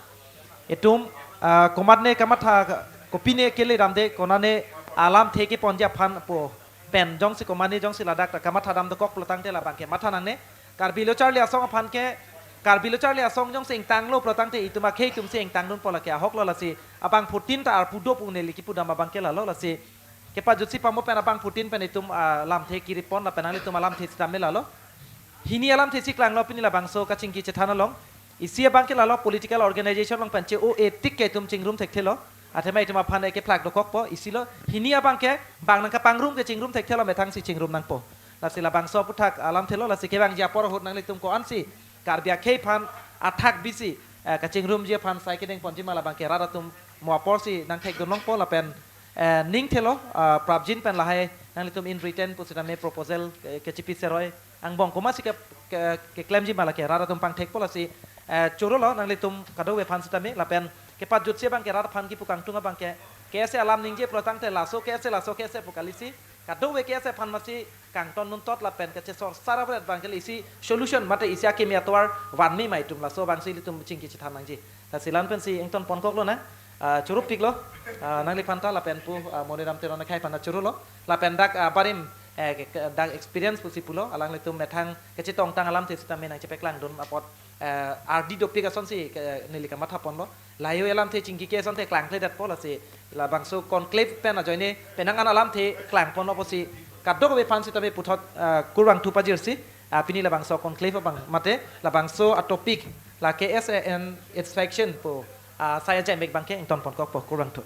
Itum, ah, komatne kamatha, kopine kele damde, konane alamthe keponji aphan pu pen jongsi komatne jongsi ladak ta kamatha dam dokok pulotangte labang ke matha nangne. Karbi Lo Charli Asong aphan ke, Karbi Lo Charli Asong jongsi ingtanglo pulotangte itum akhei atumsi ingtangdunpo, lake ahoklo, lasi abangphutin ta arpu do pu neli kipudam abang ke lalo, lasi kepajutsi pamo pen abangphutin pen itum, ah, lamthe kiri pon lapen nanglitum alamthe sitame lalo. Hini alamthe si klanglo pini labangso kachingki chethan along. Isi abang ke lalo political organization along pen che-o-e tik ke itum chingrum thekthelo. Athema itum aphan ke plak dokokpo, isilo. Hini abang ke bang nangkapangrum ke chingrum thekthelo, methangsi chingrum nangpo. Lasi labangso aphuthak alamthelo, lasi kevangji apor ahut nanglitum ko-ansi Karbi akhei aphan athak bisi, eh, kachingrumji aphan sai kedeng ponji ma labang ke rat atum mo aporsi nangthekdun longpo lapen, eh, ningthelo, ah, prapjin pen lahai nanglitum in written pusitame proposal, eh, kechipi seroi angbong komatsi ke, ke, keklemji ma lake rat atum pangthekpo, lasi, eh, chorolo nanglitum kadokave aphan sitame lapen kepajutsi abang ke rat aphan kipu kangtung abang ke, K S A alam ningje pulotangte laso K S A, laso K S A pu kalisi, kadokave K S A aphan masi kangton nuntot lapen kachesor sara bret abang ke isi solution mate isi akimi atovar vanme ma itum, laso abangsi ilitum chingki chethan nangji. Lasi la-an pensi ington ponkoklo nang, ah, choro piklo, ah, nangliphan ta lapen pu, ah, Moniram Teron kehai aphan ta chorolo. Lapen dak, ah, barim, eh, ke, ke, dak experience pusi pulo, alanglitum methang kachetongtang alamthe sitame nangchepaklangdun apot, eh, ardi dopik asonsi ke, neli kamatha ponlo. Lahai alamthe chingki ke asonte klangkledetpo, lasi labangso conclave pen ajoine penang an alamthe klang ponlo pusi kadokave aphan sitame puthot, ah, kurvangthu pajirsi, ah, pini labangso conclave abang mate labangso a-topic la K S A and its faction pu, ah, sai ajai mek abang ke ington ponkokpo, kurvangthu.